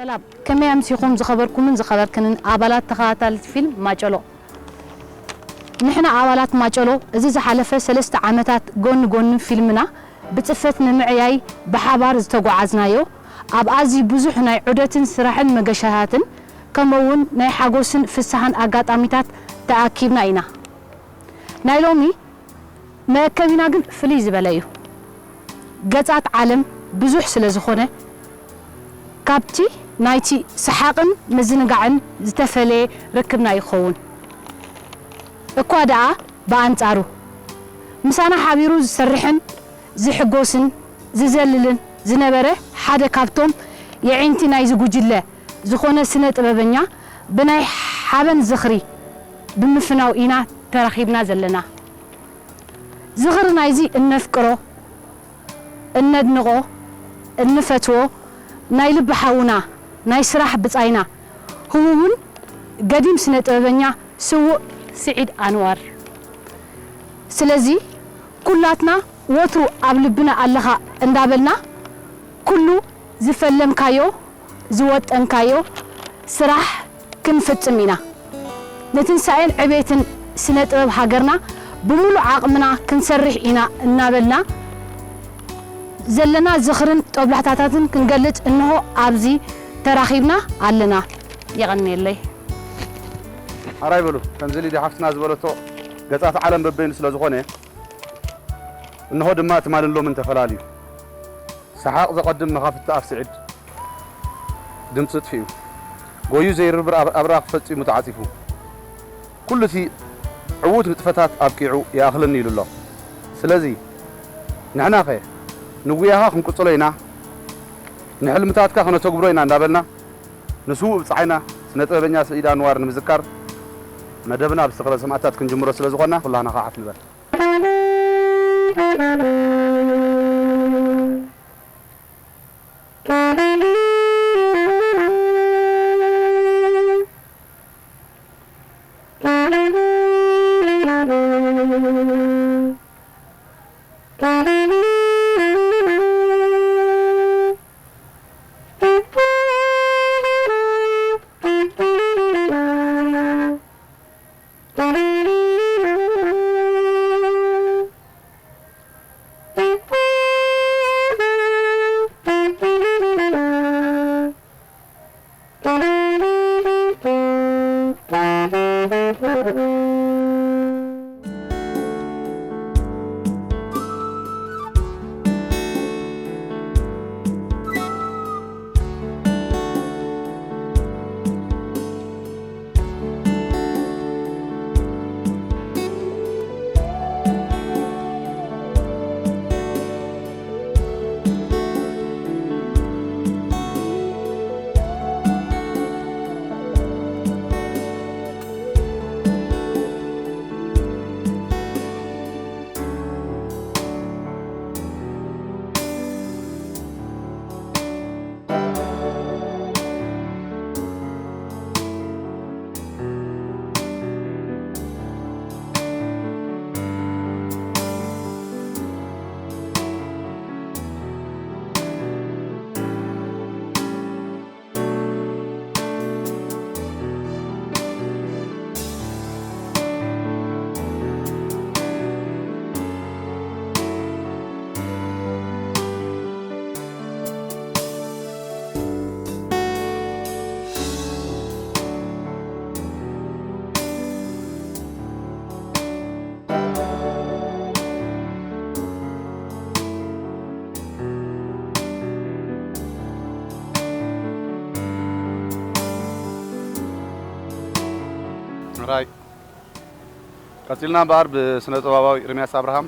ሰላም፣ ከመይ ኣምሲኹም ዝኸበርኩምን ዝኸበርክንን ኣባላት ተኸታተልቲ ፊልም ማጨሎ? ንሕና ኣባላት ማጨሎ እዚ ዝሓለፈ ሰለስተ ዓመታት ጎኒ ጎኒ ፊልምና ብጽፈት ንምዕያይ ብሓባር ዝተጓዓዝናዮ፣ ኣብ ኣዝዩ ብዙሕ ናይ ዑደትን ስራሕን መገሻታትን ከምኡ'ውን ናይ ሓጎስን ፍስሃን ኣጋጣሚታት ተኣኪብና ኢና። ናይ ሎሚ መእከቢና ግን ፍልይ ዝበለ እዩ። ገጻት ዓለም ብዙሕ ስለ ዝኾነ፣ ካብቲ ናይቲ ሰሓቕን ምዝንጋዕን ዝተፈለየ ርክብና ይኸውን። እኳ ደኣ ብኣንጻሩ፣ ምሳና ሓቢሩ ዝሰርሕን ዝሕጎስን ዝዘልልን ዝነበረ ሓደ ካብቶም የዒንቲ ናይዚ ጉጅለ ዝኾነ ስነ ጥበበኛ ብናይ ሓበን ዝኽሪ ብምፍናው ኢና ተራኺብና ዘለና። ዝኽሪ ናይዚ እነፍቅሮ፣ እነድንቖ፣ እንፈትዎ ናይ ልቢ ሓውና፣ ናይ ስራሕ ብጻይና፣ ህቡብን ገዲም ስነ ጥበበኛ ስዉእ ስዒድ ኣንዋር። ስለዚ ኩላትና ወትሩ ኣብ ልብና ኣለኻ እንዳበልና ኩሉ ዝፈለምካዮ ዝወጠንካዮ ስራሕ ክንፍጽም ኢና። ንትንሳኤን ዕቤትን ስነ ጥበብ ሃገርና ብምሉእ ዓቕምና ክንሰርሕ ኢና እናበልና ዘለና ዝኽርን ጦብላሕታታትን ክንገልጽ እንሆ ኣብዚ ተራኺብና ኣለና። የቐንየለይ። ኣራይ በሉ፣ ከምዚ ሊድያ ሓፍትና ዝበለቶ ገጻት ዓለም በበይኑ ስለ ዝኾነ፣ እንሆ ድማ ትማልን ሎምን ተፈላልዩ። ሰሓቕ ዘቐድም መኻፍቲ ኣፍ ስዒድ ድምጺ ጥፊኡ። ጎዩ ዘይርብር ኣብ-፣ ኣብራኽ ፈጺሙ ተዓጺፉ። ኩሉ እቲ ዕዉት ንጥፈታት ኣብቂዑ ይኣኽለኒ ኢሉ ኣሎ። ስለዚ ንሕናኸ ንጉያኻ ክንቅጽሎ ኢና፣ ንሕልምታትካ ከነተግብሮ ኢና እንዳበልና ንስዉእ ብጻይና ስነ ጥበበኛ ስዒድ ኣንዋር ንምዝካር መደብና ብዝኽረ ሰማእታት ክንጅምሮ ስለ ዝኾንና ኩላህና ኸዓ ሓፍ ንበል። ራይ። ቀጺልና እምበኣር ብስነ ጥበባዊ ኤርምያስ ኣብርሃም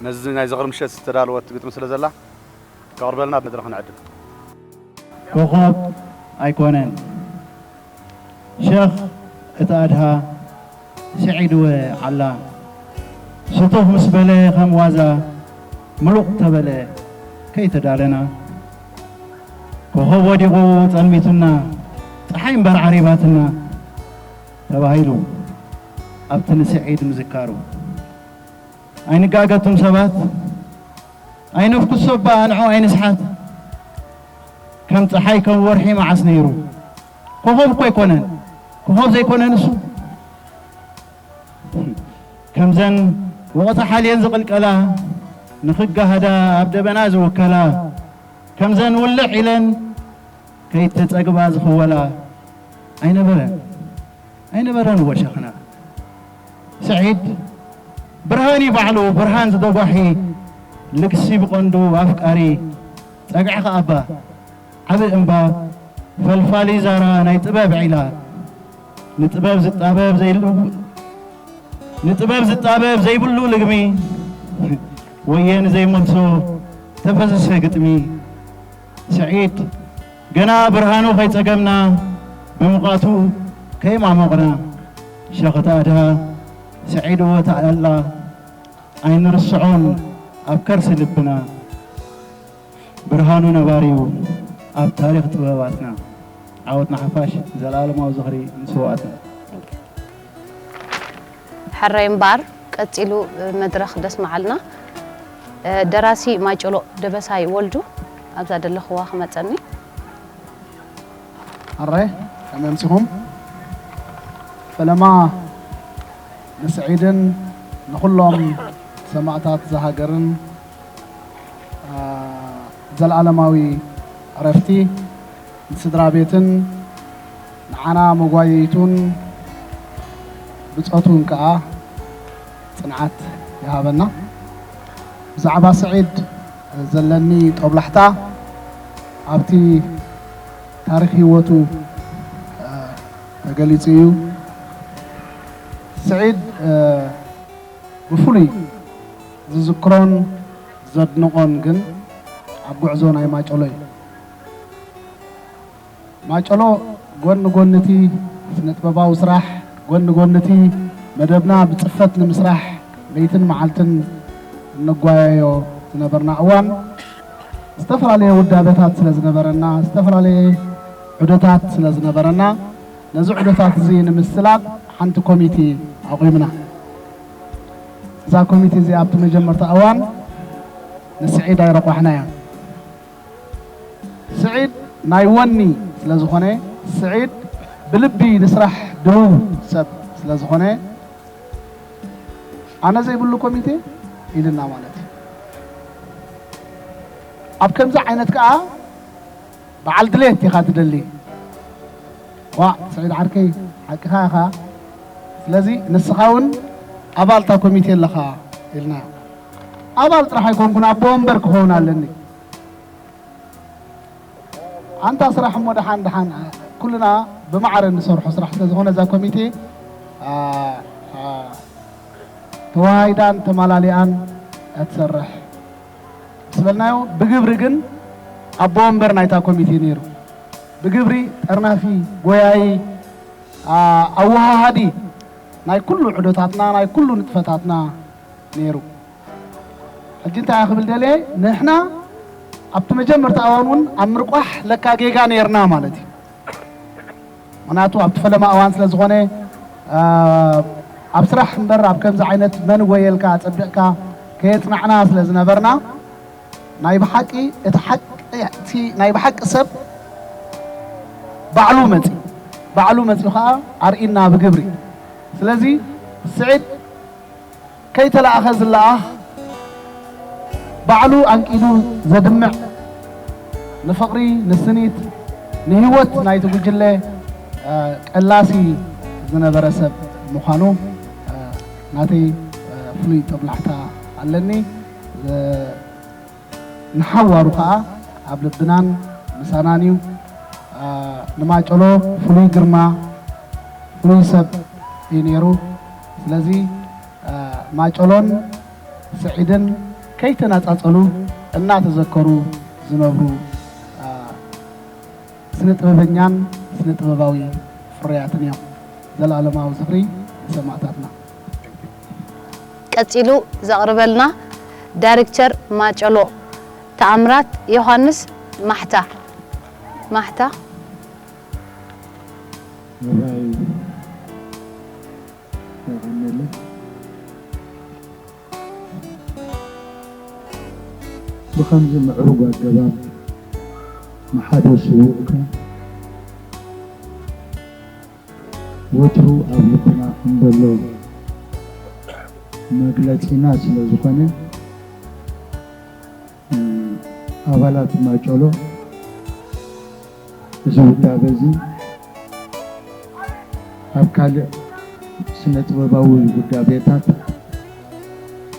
ነዚ ናይ ዝኽሪ ምሸት ዝተዳለወት ግጥሚ ስለ ዘላ ከቕርበልና መድረኽ ንዕድም። ኮኾብ ኣይኮነን ሸኽ እቲ ኣድሃ ስዒድወ ዓላ። ስቱፍ ምስ በለ ከም ዋዛ ምሉቕ ተበለ ከይተዳለና። ኮኾብ ወዲቑ ጸልሚቱና፣ ጸሓይ እምበር ዓሪባትና ተባሂሉ ኣብቲ ንስዒድ ምዝካሩ። ኣይንጋገ እቶም ሰባት፣ ኣይነፍኩሶ እባ ንዕኡ ኣይንስሓት። ከም ፀሓይ ከም ወርሒ መዓስ ነይሩ? ኮኾብ እኮ ኣይኮነን። ኮኾብ ዘይኮነ ንሱ ከምዘን ወቕቲ ሓልየን ዝቕልቀላ ንኽጋህዳ ኣብ ደበና ዝውከላ ከምዘን ውልዕ ኢለን ከይተጸግባ ዝኽወላ ኣይነበረን። ኣይነበረን እዎ ሸኽና። ስዒድ ብርሃን እዩ ባዕሉ፣ ብርሃን ዝደጓሒ፣ ልግሲ ብቐንዱ ኣፍቃሪ፣ ጸግዒ ከኣባ ዓቢ እምባ፣ ፈልፋሊ ዛራ ናይ ጥበብ ዒላ፣ ንጥበብ ዝጣበብ ዘይሉ-፣ ንጥበብ ዝጣበብ ዘይብሉ ልግሚ፣ ወየ ንዘይመልሶ ተፈሰሰ ግጥሚ። ስዒድ ገና ብርሃኑ ከይጸገምና፣ ብሙቐቱ ከይማሞቕና፣ ሸኽታ ድሃ ስዒድ እወ ተኣላ ኣይንርስዖን ኣብ ከርሲ ልብና። ብርሃኑ ነባሪዩ ኣብ ታሪኽ ጥበባትና። ዓወት ንሓፋሽ፣ ዘለኣለማዊ ዝኽሪ ንስውኣትና። ሕራይ እምበኣር ቀጺሉ መድረኽ ደስምዓልና። ደራሲ ማይጨሎ ደበሳይ ወልዱ ኣብዛ ደለኽዋ ክመጸኒ። ሕራይ ከመይ ኣምሲኹም? ፈለማ ንስዒድን ንኹሎም ሰማእታት ዝሃገርን፣ ኣ፣ ዘለኣለማዊ ዕረፍቲ ንስድራ ቤትን ንዓና መጓየይቱን ብጾቱን ከኣ ጽንዓት ይሃበና። ብዛዕባ ስዒድ ዘለኒ ጦብላሕታ ኣብቲ ታሪኽ ህይወቱ፣ እ፣ ተገሊጹ እዩ። ስዒድ፣ እ፣ ብፍሉይ ዝዝክሮን ዘድንቖን ግን ኣብ ጉዕዞ ናይ ማጨሎ እዩ። ማጨሎ ጎኒ ጎኒ እቲ ስነ ጥበባዊ ስራሕ፣ ጎኒ ጎኒ እቲ መደብና ብጽፈት ንምስራሕ ለይትን መዓልትን እንጓየዮ ዝነበርና እዋን፣ ዝተፈላለየ ውዳበታት ስለ ዝነበረና፣ ዝተፈላለየ ዑደታት ስለ ዝነበረና፣ ነዚ ዑደታት እዚ ንምስላጥ ሓንቲ ኮሚቴ ኣቑምና። እዛ ኮሚቴ እዚኣ ኣብቲ መጀመርታ እዋን ንስዒድ ኣይረቋሕናዮን። ስዒድ ናይ ወኒ ስለ ዝኾነ፣ ስዒድ ብልቢ ንስራሕ ድልው ሰብ ስለ ዝኾነ፣ ኣነ ዘይብሉ ኮሚቴ ኢልና ማለት እዩ። ኣብ ከምዚ ዓይነት ከኣ በዓል ድሌት ኢኻ ትደሊ። ዋእ ስዒድ ዓርከይ፣ ሓቅኻ ኢኻ። ስለዚ ንስኻ እውን ኣባል እታ ኮሚቴ ኣለኻ ኢልና። ኣባል ጥራሕ ኣይኮንኩን፣ ኣቦ ወንበር ክኸውን ኣለኒ። ኣንታ ስራሕ እሞ ደሓን ደሓን ኩልና ብማዕረ ንሰርሖ ስራሕ ስለ ዝኾነ እዛ ኮሚቴ፣ ኣ፣ ኣ፣ ተዋሃሂዳን ተማላሊኣን እያ ትሰርሕ። ምስ በልናዮ ብግብሪ ግን ኣቦ ወንበር ናይታ ኮሚቴ ነይሩ። ብግብሪ ጠርናፊ፣ ጎያዪ፣ ኣ፣ ኣወሃሃዲ ናይ ኩሉ ዑደታትና፣ ናይ ኩሉ ንጥፈታትና ነይሩ። ሕጂ እንታይ እየ ክብል ደልየ፣ ንሕና ኣብቲ መጀመርታ እዋን እውን ኣብ ምርቋሕ ለካ ጌጋ ነይርና ማለት እዩ። ምኽንያቱ ኣብቲ ፈለማ እዋን ስለ ዝኾነ፣ ኣ፣ ኣብ ስራሕ እምበር ኣብ ከምዚ ዓይነት መን ወየልካ ኣጸቢቕካ ከየጽናዕና ስለ ዝነበርና፣ ናይ ብሓቂ እቲ ሓቂ፣ እቲ ናይ ብሓቂ ሰብ ባዕሉ መጺኡ፣ ባዕሉ መጺኡ ኸኣ ኣርኢና ብግብሪ። ስለዚ ስዒድ ከይተላእኸ ዝለኣኽ፣ ባዕሉ ኣንቂዱ ዘድምዕ፣ ንፍቕሪ፣ ንስኒት፣ ንህይወት ናይቲ ጉጅለ፣ እ፣ ቀላሲ ዝነበረ ሰብ ምዃኑ፣ እ፣ ናተይ፣ እ፣ ፍሉይ ጦብላሕታ ኣለኒ። እ፣ ንሓዋሩ ኸኣ ኣብ ልብናን ምሳናን እዩ። እ፣ ንማጨሎ ፍሉይ ግርማ፣ ፍሉይ ሰብ እዩ ነይሩ። ስለዚ፣ እ፣ ማጨሎን ስዒድን ከይተነጻጸሉ እናተዘከሩ ዝነብሩ፣ እ፣ ስነ ጥበበኛን ስነ ጥበባዊ ፍርያትን እዮም። ዘለኣለማዊ ዝኽሪ ንሰማእታትና። ቀጺሉ ዘቕርበልና ዳይሬክተር ማጨሎ ተኣምራት ዮሃንስ ማሕታ። ማሕታ። ሕራይ የቐንየለይ። ብኸምዚ ምዕሩግ ኣገባብ ንሓደ ስዉእካ ወትሩ ኣብ ልብና ከም ዘሎ መግለጺና ስለ ዝኾነ፣ ኣባላት ማጨሎ እዚ ውዳበ እዚ ኣብ ካልእ ስነ ጥበባዊ ውዳቤታት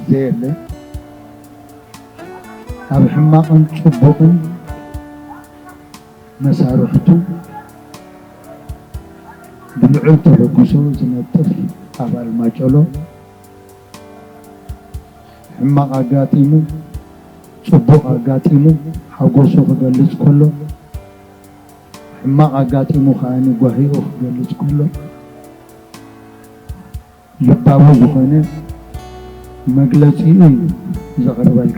ዘየለ፣ ኣብ ሕማቕን ጽቡቕን መሳርሕቱ ብልዑል ተበግሶ ዝነጥፍ ኣባል ማጨሎ፣ ሕማቕ ኣጋጢሙ ጽቡቕ ኣጋጢሙ ሓጎሱ ክገልጽ ከሎ፣ ሕማቕ ኣጋጢሙ ከኣ ጓሂኡ ክገልጽ ከሎ፣ ልባዊ ዝኾነ መግለጺኡ እዩ ዘቕርበልካ።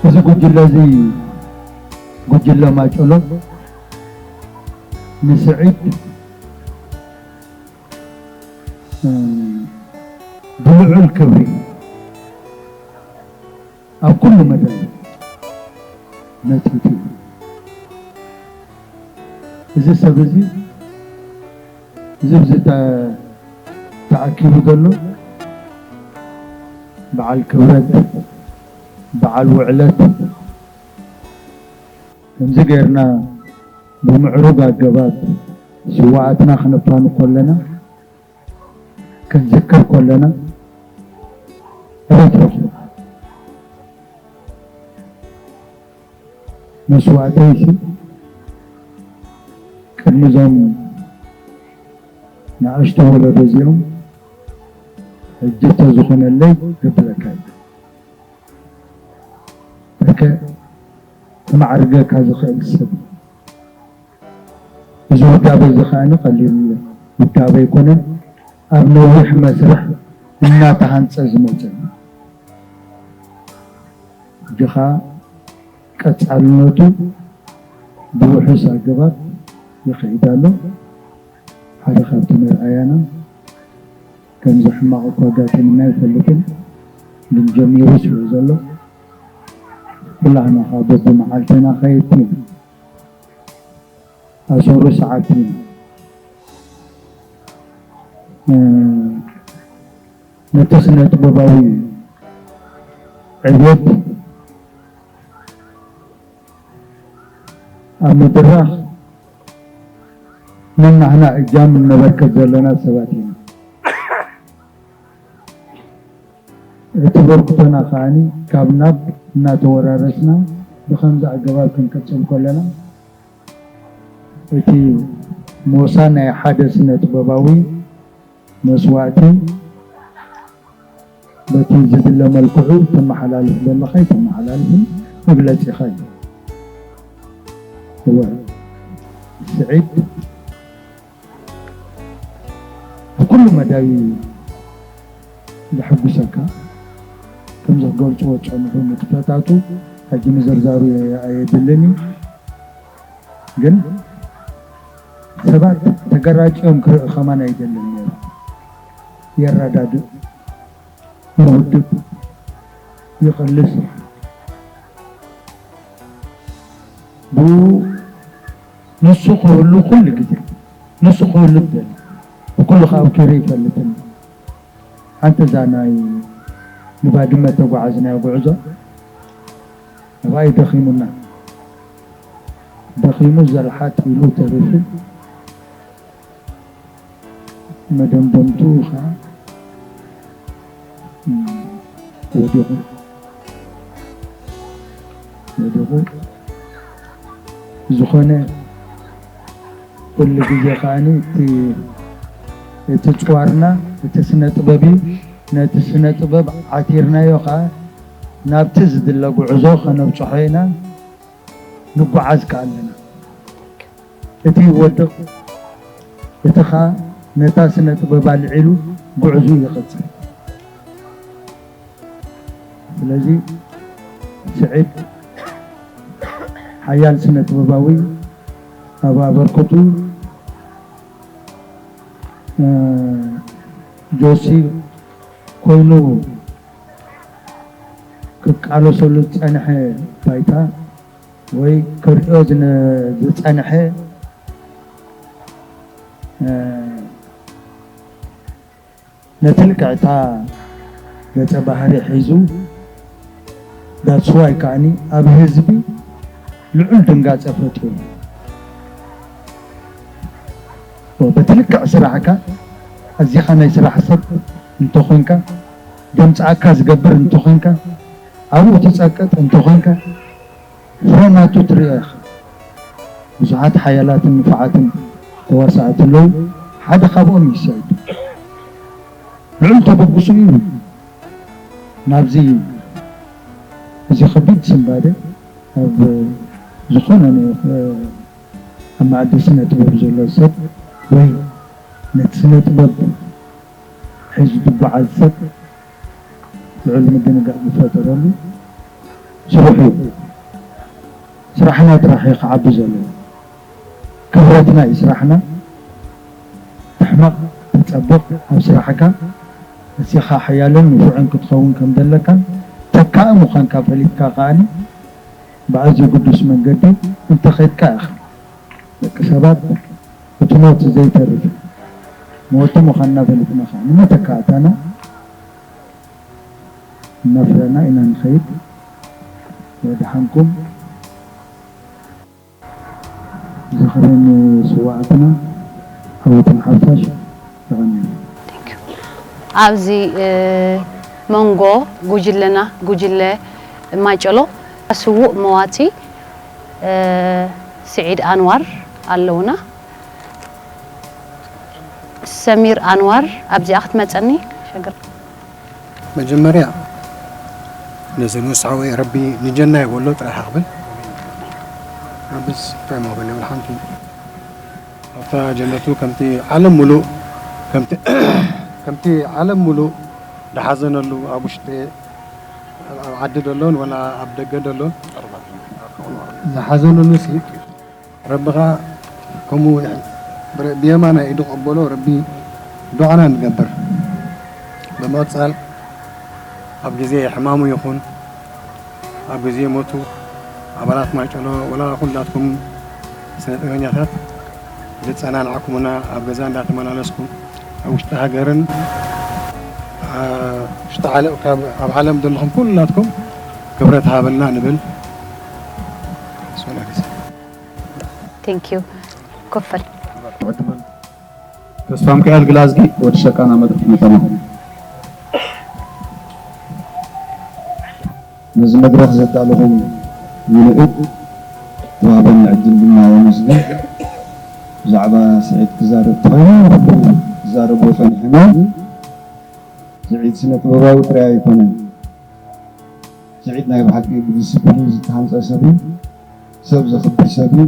እዚ ጉጅለ እዚ፣ ጉጅለ ማጨሎ፣ ንስዒድ፣ እ፣ ብልዑል ክብሪ ኣብ ኩሉ መዳይ መጺኡ። እዚ ሰብ እዚ፣ እዚ ኣብዚ ተ-፣ ተኣኪቡ ዘሎ በዓል ክብረት፣ በዓል ውዕለት፣ ከምዚ ጌርና ብምዕሩግ ኣገባብ ስውኣትና ክነፋኑ ከለና፣ ክንዝክር ከለና፣ ኣበይ ትረኽቦ? መስዋእተይሲ ቅድሚ እዞም ንኣሽቱ ወለዶ እዚኦም ሕጂ ተዝኾነለይ ክብለካ እዩ። በርከ ክማዕርገካ ዝኽእል ሰብ። እዚ ውዳበ እዚ ከኣ ቀሊል ውዳበ ኣይኮነን። ኣብ ነዊሕ መስርሕ እናተሃንጸ ዝመጸ እዩ። ሕጂ ኸኣ ቀጻልነቱ ብውሑስ ኣገባብ ይኸይድ ኣሎ። ሓደ ካብቲ መርኣያና፣ ከምዚ ሕማቕ እኮ ኣጋጢሙና ኣይፈልጥን፣ ግን ጀሚሩ ስለ ዘሎ፣ ኩላህና ኸኣ በብመዓልትና ከየድቲ ኢና። ኣሰሩ ሰዓብቲ ኢና። እ፣ ነቲ ስነ ጥበባዊ ዕብየት ኣብ ምድራኽ ነናህና እጃም እነበርከት ዘለና ሰባት ኢና። እቲ በርክቶና ከኣ ካብ ናብ እናተወራረስና ብኸምዚ ኣገባብ ክንቅጽል ከለና፣ እቲ ሞሳ ናይ ሓደ ስነ ጥበባዊ መስዋእቲ በቲ ዝድለ መልክዑ ተመሓላልፍ ዘለኻ ኣይተመሓላልፍን መግለጺኻ እዩ። እወ፣ ስዒድ ብኩሉ መዳይ ዘሐጉሰካ፣ ከምዚ ክገልጽዎ ዝጸንሑ ንጥፈታቱ ሕጂ ምዝርዛሩ ኣየድልን እዩ። ግን ሰባት ተገራጭዮም ክርኢ ከማን ኣይደልን ነይሩ። የረዳድእ፣ ይውድብ፣ ይቕልስ። ብኡ ንሱ ክህሉ ኩሉ ግዜ፣ ንሱ ክህሉ ትደሊ። ብኩሉ ከኣ ኣብኪሩ ይፈልጥን። ሓንቲ እዛ ናይ ንባድመ ተጓዓዝናዮ ጉዕዞ ንባይ ደኺሙና። ደኺሙ ዘልሓጥ ኢሉ ተሪፉ። መደምደምትኡ ኸዓ ወዲቑ፣ ወዲቑ። ዝኾነ ኩሉ ግዜ ከዓኒ እቲ፣ እቲ ጽዋርና እቲ ስነ ጥበብ እዩ። ነቲ ስነ ጥበብ ዓቲርናዮ ኸዓ ናብቲ ዝድለ ጉዕዞ ከነብጽሖ ኢና። ንጓዓዝ ከኣ ኣለና። እቲ ይወድቕ፣ እቲ ኸኣ ነታ ስነ ጥበብ ኣልዒሉ ጉዕዙ ይቕጽል። ስለዚ ስዒድ ሓያል ስነ ጥበባዊ ኣብ ኣበርክቱ፣ እ፣ ጆሲ ኮይኑ ክቃለሰሉ ዝጸንሐ ባይታ ወይ ክርእዮ ዝነ- ዝጸንሐ ነቲ ልክዕታ ገጸ ባህሪ ሒዙ that's why ከዓኒ ኣብ ህዝቢ ልዑል ድንጋጸ ፈጢሩ። በቲ ልክዕ ስራሕካ ኣዚኻ ናይ ስራሕ ሰብ እንተኾንካ፣ ደምጽኣካ ዝገብር እንተኾንካ፣ ኣብኡ ትጸቅጥ እንተኾንካ፣ ፍረ ናቱ ትርእዮ ኢኻ። ብዙሓት ሓያላትን ንፉዓትን ተዋሳእቲ ኣለዉ። ሓደ ካብኦም እዩ ሰዒድ። ልዑል ተበግሶ እዩ ናብዚ እዚ ከቢድ ስንባደ ኣብ ዝኾነ ኣብ መኣዲ ስነ ጥበብ ዘሎ ሰብ ወይ ነቲ ስነ ጥበብ ሒዙ ዝጓዓዝ ሰብ ልዑል ምድንጋጽ ዝፈጠረሉ ስርሑ እዩ። ስራሕና ጥራሕ እዩ ክዓቢ ዘለዎ። ክብረትና እዩ ስራሕና። ትሕመቕ ትጸብቕ ኣብ ስራሕካ ንስኻ ሓያልን ንፉዕን ክትኸውን ከም ዘለካን ተካኢ ምዃንካ ፈሊጥካ ከኣኒ ብኣዝዩ ግዱስ መንገዲ እንተኸድካ ኢኻ። ደቂ ሰባት እቲ ሞት ዘይተርፍ ሞት ምዃንና ፈሊጥና ከኣ ንመተካእታና እናፍረና ኢና ንኸይድ። ወድሓንኩም ዝኽርን ስዋዕትና ዓወትን ሓፋሽ ይቐንየልና። ኣብዚ መንጎ ጉጅለና ጉጅለ ማይጨሎ ስዉእ መዋቲ ስዒድ ኣንዋር ኣለውና። ሰሚር ኣንዋር ኣብዚኣ ክትመፀኒ ሸግር። መጀመርያ ነዚ ንኡስ ሓወይ ረቢ ንጀና ይበሎ ጥራሕ ክብል ኣበስ እንታይ መበለ ሓንቲ ኣብታ ጀነቱ ከምቲ ዓለም ሙሉእ ከምቲ ከምቲ ዓለም ሙሉእ ዝሓዘነሉ ኣብ ውሽጢ ኣብ ዓዲ ደሎን ወላ ኣብ ደገ ደሎን ዝሓዘነሉ ሲ ረቢ ኸዓ ከምኡ ብየማናይ ኢዱ ቀበሎ ረቢ ዱዓና ንገብር ብምቕፃል ኣብ ግዜ ሕማሙ ይኹን ኣብ ግዜ ሞቱ ኣባላት ማይጨሎ ወላ ኩላትኩም ስነ ጥበበኛታት ዝፀናንዓኩምና ኣብ ገዛ እንዳተመላለስኩም ኣብ ውሽጢ ሃገርን ኣብ ዓለም ዘለኹም ኩላትኩም ክብረት ሃበልና ንብል። Thank you ኮፈል ተስፋሚካኤል ግላዝጊ ወዲ ሸቃና መድረኽ መጠና ነዚ መድረኽ ዘዳለኹም ምልእት ተዋህበኒ ዕድል ድማ የመስግን። ብዛዕባ ስዒድ ክዛረብ ተኾይኑ ዝዛረቦ ጸኒሕና። ስዒድ ስነ ጥበባዊ ጥራይ ኣይኮነን። ስዒድ ናይ ብሓቂ ብዲስፕሊን ዝተሃንፀ ሰብ እዩ። ሰብ ዘኽብር ሰብ እዩ።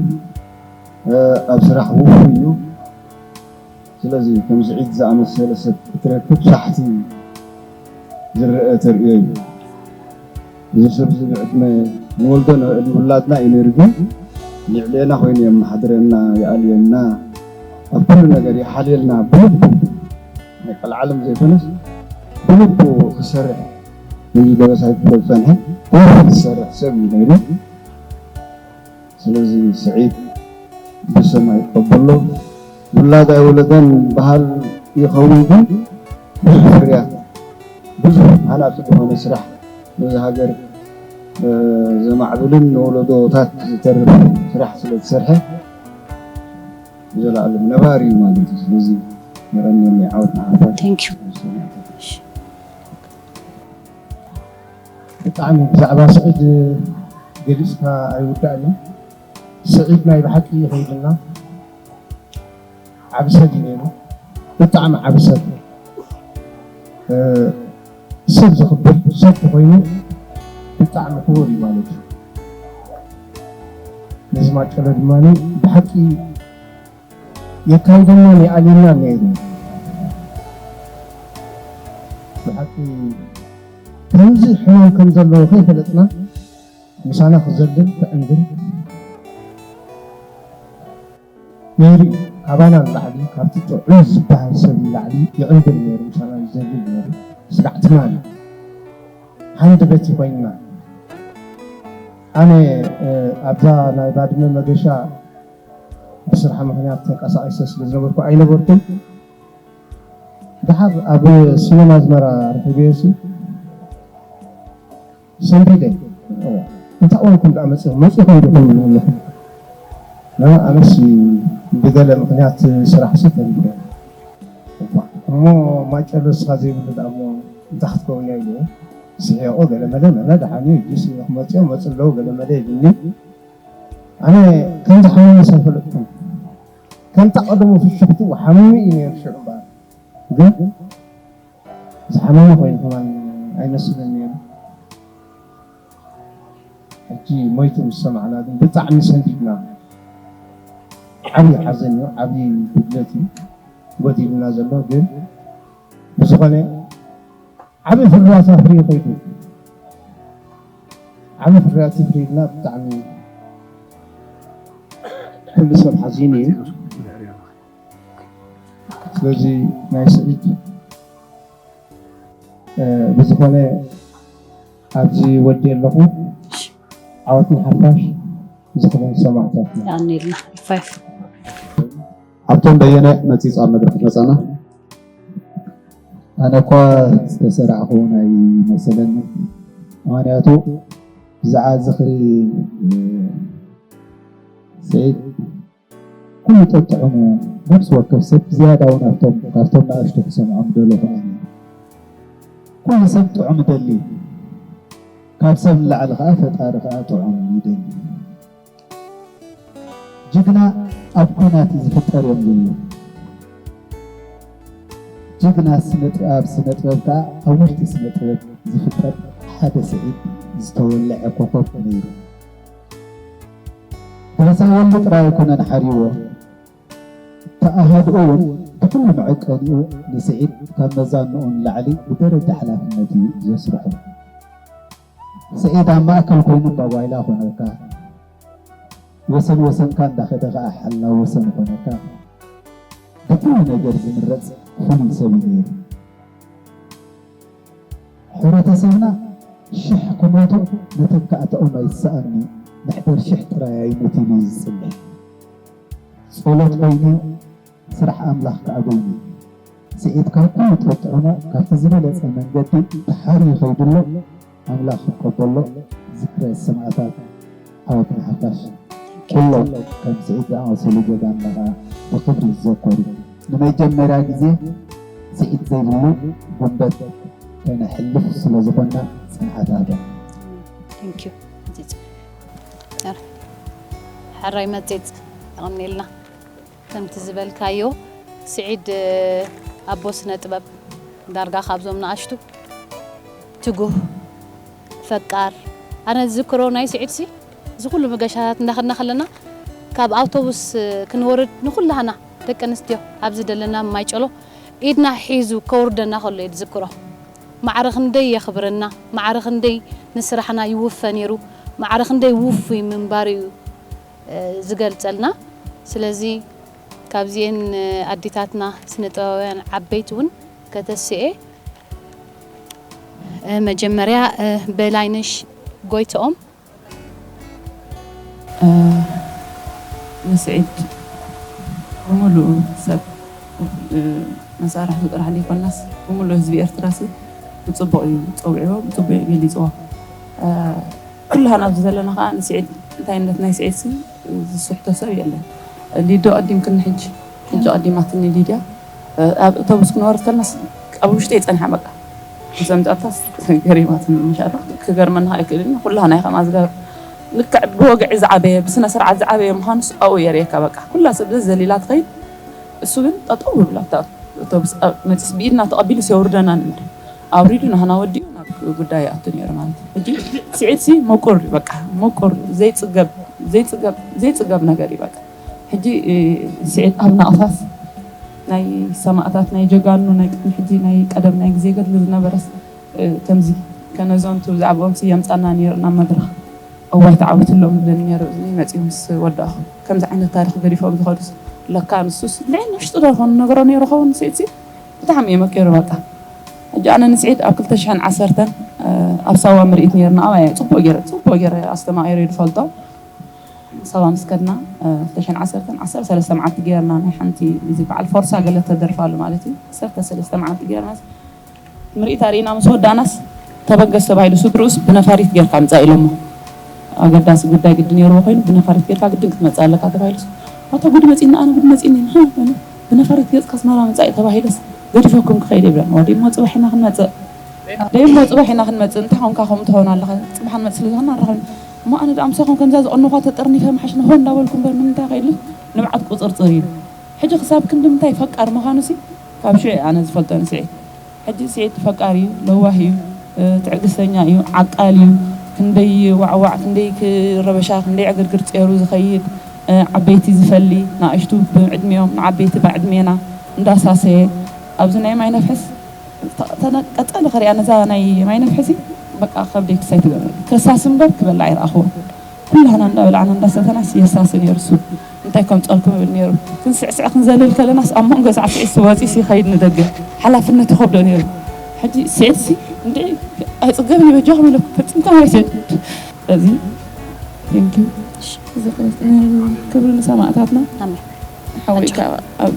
ኣብ ስራሕ ውፉይ እዩ። ስለዚ ከም ስዒድ ዝኣመሰለ ሰብ ክትረክብ ሳሕቲ ዝረአ ተርእዮ እዩ። እዚ ሰብ እዚ ብዕድመ ንወልዶ ንኽእል ውላድና እዩ ነይሩ ግን የዕልየና ኮይኑ የመሓድረና፣ ይኣልየና፣ ኣብ ኩሉ ነገር ይሓልየልና ብልቡ ናይ ቀልዓለም ዘይኮነስ ብልቡ ክሰርሕ ነዚ ደበሳይ ክፍሎ ዝፀንሐ ብልቡ ዝሰርሕ ሰብ እዩ ነይሩ። ስለዚ ስዒድ ብሰማይ ይቀበሎ። ውላድ ኣይወለደን በሃል ይኸውን ግን ብዙሕ ፍርያት ብዙሕ ሃናፂ ዝኾነ ስራሕ ነዚ ሃገር ዘማዕብልን ንወለዶታት ዝተርፍ ስራሕ ስለ ዝሰርሐ ዘለኣለም ነባሪ እዩ ማለት እዩ። ስለዚ የቐንየለይ ዓወት ንዓኻ። Thank you። ብጣዕሚ ብዛዕባ ስዒድ ገሊፅካ ኣይውዳእን እዩ። ስዒድ ናይ ብሓቂ ይኸይድና ዓቢ ሰብ እዩ ነይሩ። ብጣዕሚ ዓቢ ሰብ ሰብ ዘኽብር ሰብ ተኾይኑ ብጣዕሚ ክቡር እዩ ማለት እዩ። ነዚ ማጨሎ ድማ ብሓቂ የካይደናን ይኣልየናን ነይሩ። ብሓቂ ከምዚ ሕማም ከም ዘለዎ ከይፈለጥና ምሳና ክዘልል ክዕንድር ነይሩ እዩ። ካባና ንላዕሊ ካብቲ ጥዑይ ዝበሃል ሰብ ንላዕሊ ይዕንድር ነይሩ፣ ምሳና ይዘልል ነይሩ። ስጋዕ ትማሊ ሓንቲ በቲ ኮይንና ኣነ ኣብዛ ናይ ባድመ መገሻ ብስራሕ ምኽንያት ተንቀሳቒሰ ስለ ዝነበርኩ ኣይነበርኩን። ድሓር ኣብ ሲነማ ኣዝመራ ረኺበዮ ሲ ሰንቢደ። እንታይ ኮንኩም ደኣ መጺኹም? መጺኹም ዲኹም ኣለኹም? ኣነስ ብገለ ምኽንያት ስራሕ ሲ ተንቢደ። እሞ ማጨሎ ንስኻ ዘይብሉ ደኣ እሞ እንታይ ክትከውን እያ ኢሉ ስሒቑ ገለ መለ መለ ደሓን እዩ። እጅስ ክመጽኦ መጽ ኣለዉ ገለ መለ ኢሉኒ። ኣነ ከምዚ ሓሚመስ ኣይፈለጥኩን። ከምታ ቀደሙ ፍሽኽትኡ ሓሚሙ እዩ ነይሩ ሽዑ እምበኣር። ግን ዝሓመመ ኮይኑ ከማን ኣይመስልን ነይሩ። ሕጂ ሞይቱ ምስ ሰማዕና ግን ብጣዕሚ ሰንቢድና። ዓብዪ ሓዘን እዩ፣ ዓብዪ ጉድለት እዩ ጎዲሉና ዘሎ። ግን ብዝኾነ ዓብዪ ፍርያት ኣፍርዩ ከይዱ። ዓብዪ ፍርያት ይፍርዩልና። ብጣዕሚ ኩሉ ሰብ ሓዚኑ እዩ። ስለዚ ናይ ስዒድ ብዝኾነ ኣብዚ ወዲ ኣለኹ። ዓወት ንሓፋሽ። ዝኽበሩ ሰማዕታትና። የቐንየልና። ፋይፍ። ኣብቶም በየነ መፂፅ ኣብ መድረኽ መፃና። ኣነ እኳ ዝተሰራዕኹ ናይ መሰለኒ። ምክንያቱ ብዛዕባ ዝኽሪ ስዒድ ኩሉ ጠጥዕሙ ነፍሲ ወከፍ ሰብ ዝያዳ እውን ኣብቶም ካብቶም ንኣሽቱ ክሰምዖም ደለኹ ኣነ። ኩሉ ሰብ ጥዑም ደሊ፣ ካብ ሰብ ንላዕሊ ከዓ ፈጣሪ ከዓ ጥዑም ይደሊ። ጅግና ኣብ ኩናት ዝፍጠር እዮም ዝብሉ። ጅግና ስነ ጥበብ ስነ ጥበብ ከዓ ኣብ ውሽጢ ስነ ጥበብ ዝፍጠር ሓደ ስዒድ ዝተወለዐ ኮኾብ ነይሩ። ብረሳወሉ ጥራይ ኣይኮነን ሓርይዎ፣ ተኣሃድኡ እውን ብኩሉ መዐቀኒኡ ንስዒድ ካብ መዛንኡ ንላዕሊ ብደረጃ ሓላፍነት እዩ ዘስርሖ። ስዒድ ኣብ ማእከል ኮይኑ እምባ ጓይላ ኮነካ፣ ወሰን ወሰንካ እንዳኸደ ከዓ ሓላው ወሰን ኮነካ፣ ብኩሉ ነገር ዝምረፅ ፍሉይ ሰብ እዩ ነይሩ። ሕብረተሰብና ሽሕ ክሞቱ መተካእታኦም ኣይሰኣን እዩ፣ መሕደር ሽሕ ጥራይ ኣይሙት ኢሉ እዩ ዝፅልእ። ጸሎት ኮይኑ ስራሕ ኣምላኽ ከዓ በይኑ እዩ። ስዒድ ካብ ኩሉ ጠጥዑሞ ካብቲ ዝበለጸ መንገዲ ተሓርዩ ከይዱ ኣሎ። ኣምላኽ ክቀበሎ። ዝክረ ሰማእታት ዓወት ንሓፋሽ። ኩሎም ከም ስዒድ ዝኣመሰሉ ጀጋኑና ከዓ ብኽብሪ ይዘከሩ። ንመጀመርያ ግዜ ስዒድ ዘይብሉ ጉንበት ከነሕልፍ ስለዝኾንና ጽንዓት ሃበና። Thank you። ሕራይ መጺጽ የቐንየልና። ከምቲ ዝበልካዮ ስዒድ ኣቦ ስነ ጥበብ ዳርጋ ካብዞም ንኣሽቱ ትጉህ ፈቃር ኣነ ዝዝክሮ ናይ ስዒድ ሲ እዚ ኩሉ መገሻታት እንዳኸድና ከለና ካብ ኣውቶቡስ ክንወርድ ንኩላህና ደቂ ኣንስትዮ ኣብዚ ደለና ማይጨሎ ኢድና ሒዙ ከውርደና ከሎ እየ ዝዝክሮ። ማዕረ ክንደይ የኽብረና፣ ማዕረ ክንደይ ንስራሕና ይውፈ ነይሩ፣ ማዕረ ክንደይ ውፉይ ምንባሩ እዩ ዝገልፀልና። ስለዚ ካብዚኤን ኣዴታትና ስነ ጥበባውያን ዓበይቲ እውን ከተስኤ መጀመርያ በላይነሽ ጎይትኦም ንስዒድ ብምሉእ ሰብ መሳርሕቱ ጥራሕ ዘይኮናስ ብምሉእ ህዝቢ ኤርትራ ሲ ብፅቡቕ እዩ ፀዊዕዎ፣ ብፅቡቕ እዩ ገሊፅዎ። ኩላህና ኣብዚ ዘለና ከዓ ንስዒድ እንታይነት ናይ ስዒድ ሲ ዝስሕቶ ሰብ የለን። ሊዶ ቀዲምክኒ ሕጂ ሕጂ ቀዲማትኒ ሊድያ ኣብ ኣውቶቡስ ክንወርድ ከለና ኣብ ውሽጢ ይፀንሓ በቃ ዘምጣታስ ገሪማትኒ ምሻሎ ክገርመና ኣይክእልን ኩላህና ይኸማ ዝገር ልክዕ ብወግዒ ዝዓበየ ብስነ ስርዓት ዝዓበየ ምዃኑ ኣብኡ የርእየካ በቃ ኩላ ሰብ ዘሊላ ትኸይድ እሱ ግን ጠጠው ይብላ ኣውቶቡስ መፅስ ብኢድና ተቐቢሉ ሲየውርደና ንበር ኣውሪዱ ናህና ወዲኡ ናብ ጉዳይ ይኣቱ ነይሩ ማለት እዩ። ሕጂ ስዒድ ሲ ምቁር እዩ በቃ ምቁር ዘይፅገብ ዘይፅገብ ዘይፅገብ ነገር እዩ በቃ። ሕጂ ስዒድ ኣብ ናቕፋስ ናይ ሰማእታት ናይ ጀጋኑ ናይ ቅድሚ ሕጂ ናይ ቀደም ናይ ግዜ ገድሊ ዝነበረስ ከምዚ ከነዘንቱ ብዛዕባኦም ሲ የምፃና ነይሩ ናብ መድረኽ እዋይ ተዓዊትሎም ይብለኒ ነይሩ እዝኒ መፂኡ ምስ ወዳእኹ ከምዚ ዓይነት ታሪኽ ገዲፎም ዝኸዱስ ለካ ንሱስ ንዕና ውሽጢ ዶ ይኾኑ ነገሮ ነይሩ ኸውን ስዒድ ሲ ብጣዕሚ እዩ መቂሩ በቃ። ሕጂ ኣነ ንስዒድ ኣብ ክልተ ሽሕን ዓሰርተን ኣብ ሳዋ ምርኢት ነይርና። ኣባያ ጽቡቕ ገይረ፣ ጽቡቕ ገይረ ኣስተማቒረ ዝፈልጦ። ሳዋ ምስ ከድና፣ እ፣ ክልተ ሽሕን ዓሰርተን፣ ዓሰርተ ሰለስተ መዓልቲ ገይርና። ናይ ሓንቲ፣ እዚ በዓል ፎርሳ ገለ ተደርፋሉ ማለት እዩ። ዓሰርተ ሰለስተ መዓልቲ ገይርና። ምርኢት ኣርእና ምስ ወዳእናስ፣ ተበገስ ተባሂሉ፣ ስድርኡስ ብነፋሪት ጌርካ ምጻእ ኢሎሞ። ኣገዳሲ ጉዳይ ግዲ ነይርዎ ኮይኑ፣ ብነፋሪት ጌርካ ግድን ክትመጽእ ኣለካ ተባሂሉስ፣ ኣታ ጉድ መጺእና፣ ኣነ ጉድ መጺእኒ፣ ሃ፣ ብነፋሪት ገጽካ ኣስመራ ምጻእ ተባሂሉስ፣ ገዲፈኩም ክኸይድ ይብለን። ወዲሞ ጽባሕ ኢና ክንመጽእ። ደሞ ጽባሕ ኢና ክንመጽእ፣ እንታይ ኾንካ ከምኡ ትኸውን ኣለኻ? ጽባሕ ንመጽእ ስለ ዝኾንና ንራኸብ። እሞ ኣነ ደኣ ምሳኹም ከምዛ ዝቐነኹዋ ተጠርኒፈ ምሓሽ ንኾን እንዳበልኩ እምበር ንምንታይ ከይድሉ ንብዓት ቁጽርጽር ኢሉ። ሕጂ ክሳብ ክንዲ ምንታይ ፈቃር ምዃኑሲ ካብ ሽዑ እየ ኣነ ዝፈልጦ ንስዒድ። ሕጂ ስዒድ ፈቃር እዩ፣ ለዋህ እዩ፣ እ፣ ትዕግስተኛ እዩ፣ ዓቃል እዩ። ክንደይ ዋዕዋዕ፣ ክንደይ ክረበሻ፣ ክንደይ ዕግርግር ጸይሩ ዝኸይድ፣ እ፣ ዓበይቲ ዝፈሊ፣ ንኣሽቱ ብዕድሚኦም፣ ንዓበይቲ ብዕድሜና እንዳሳሰየ፣ ኣብዚ ናይ ማይ ነፍሕስ ተ-፣ ተነ-፣ ቀጻሊ ክሪኣ ነዛ ናይ ማይ ነፍሕሲ በቃ ከብደይ ክሳይ ትገብር። ከሳሲ እምበር ክበልዕ ኣይረኣኽዎ። ኩላህና እንዳበላዕና እንዳሰተናስ የሳሲ ነይሩ እሱ። እንታይ ከምጸልኩም እብል ነይሩ። ክንስዕስዕ ክንዘልል ከለናስ ኣብ መንጎ ሳዕስዒት ወጺእሲ ይኸይድ ንደገ። ሓላፍነት ይኸብዶ ነይሩ። ሕጂ ስዒድሲ እንድዒ ኣይጽገብን እዩ በጃኹም ኢለኩም ፈጺምካ ማይ ሰድ። ስለዚ፣ thank you። ክብሪ ንሰማእታትና። ኣሜን። ሓወይ ኣጆኻ። ካብ ኣብ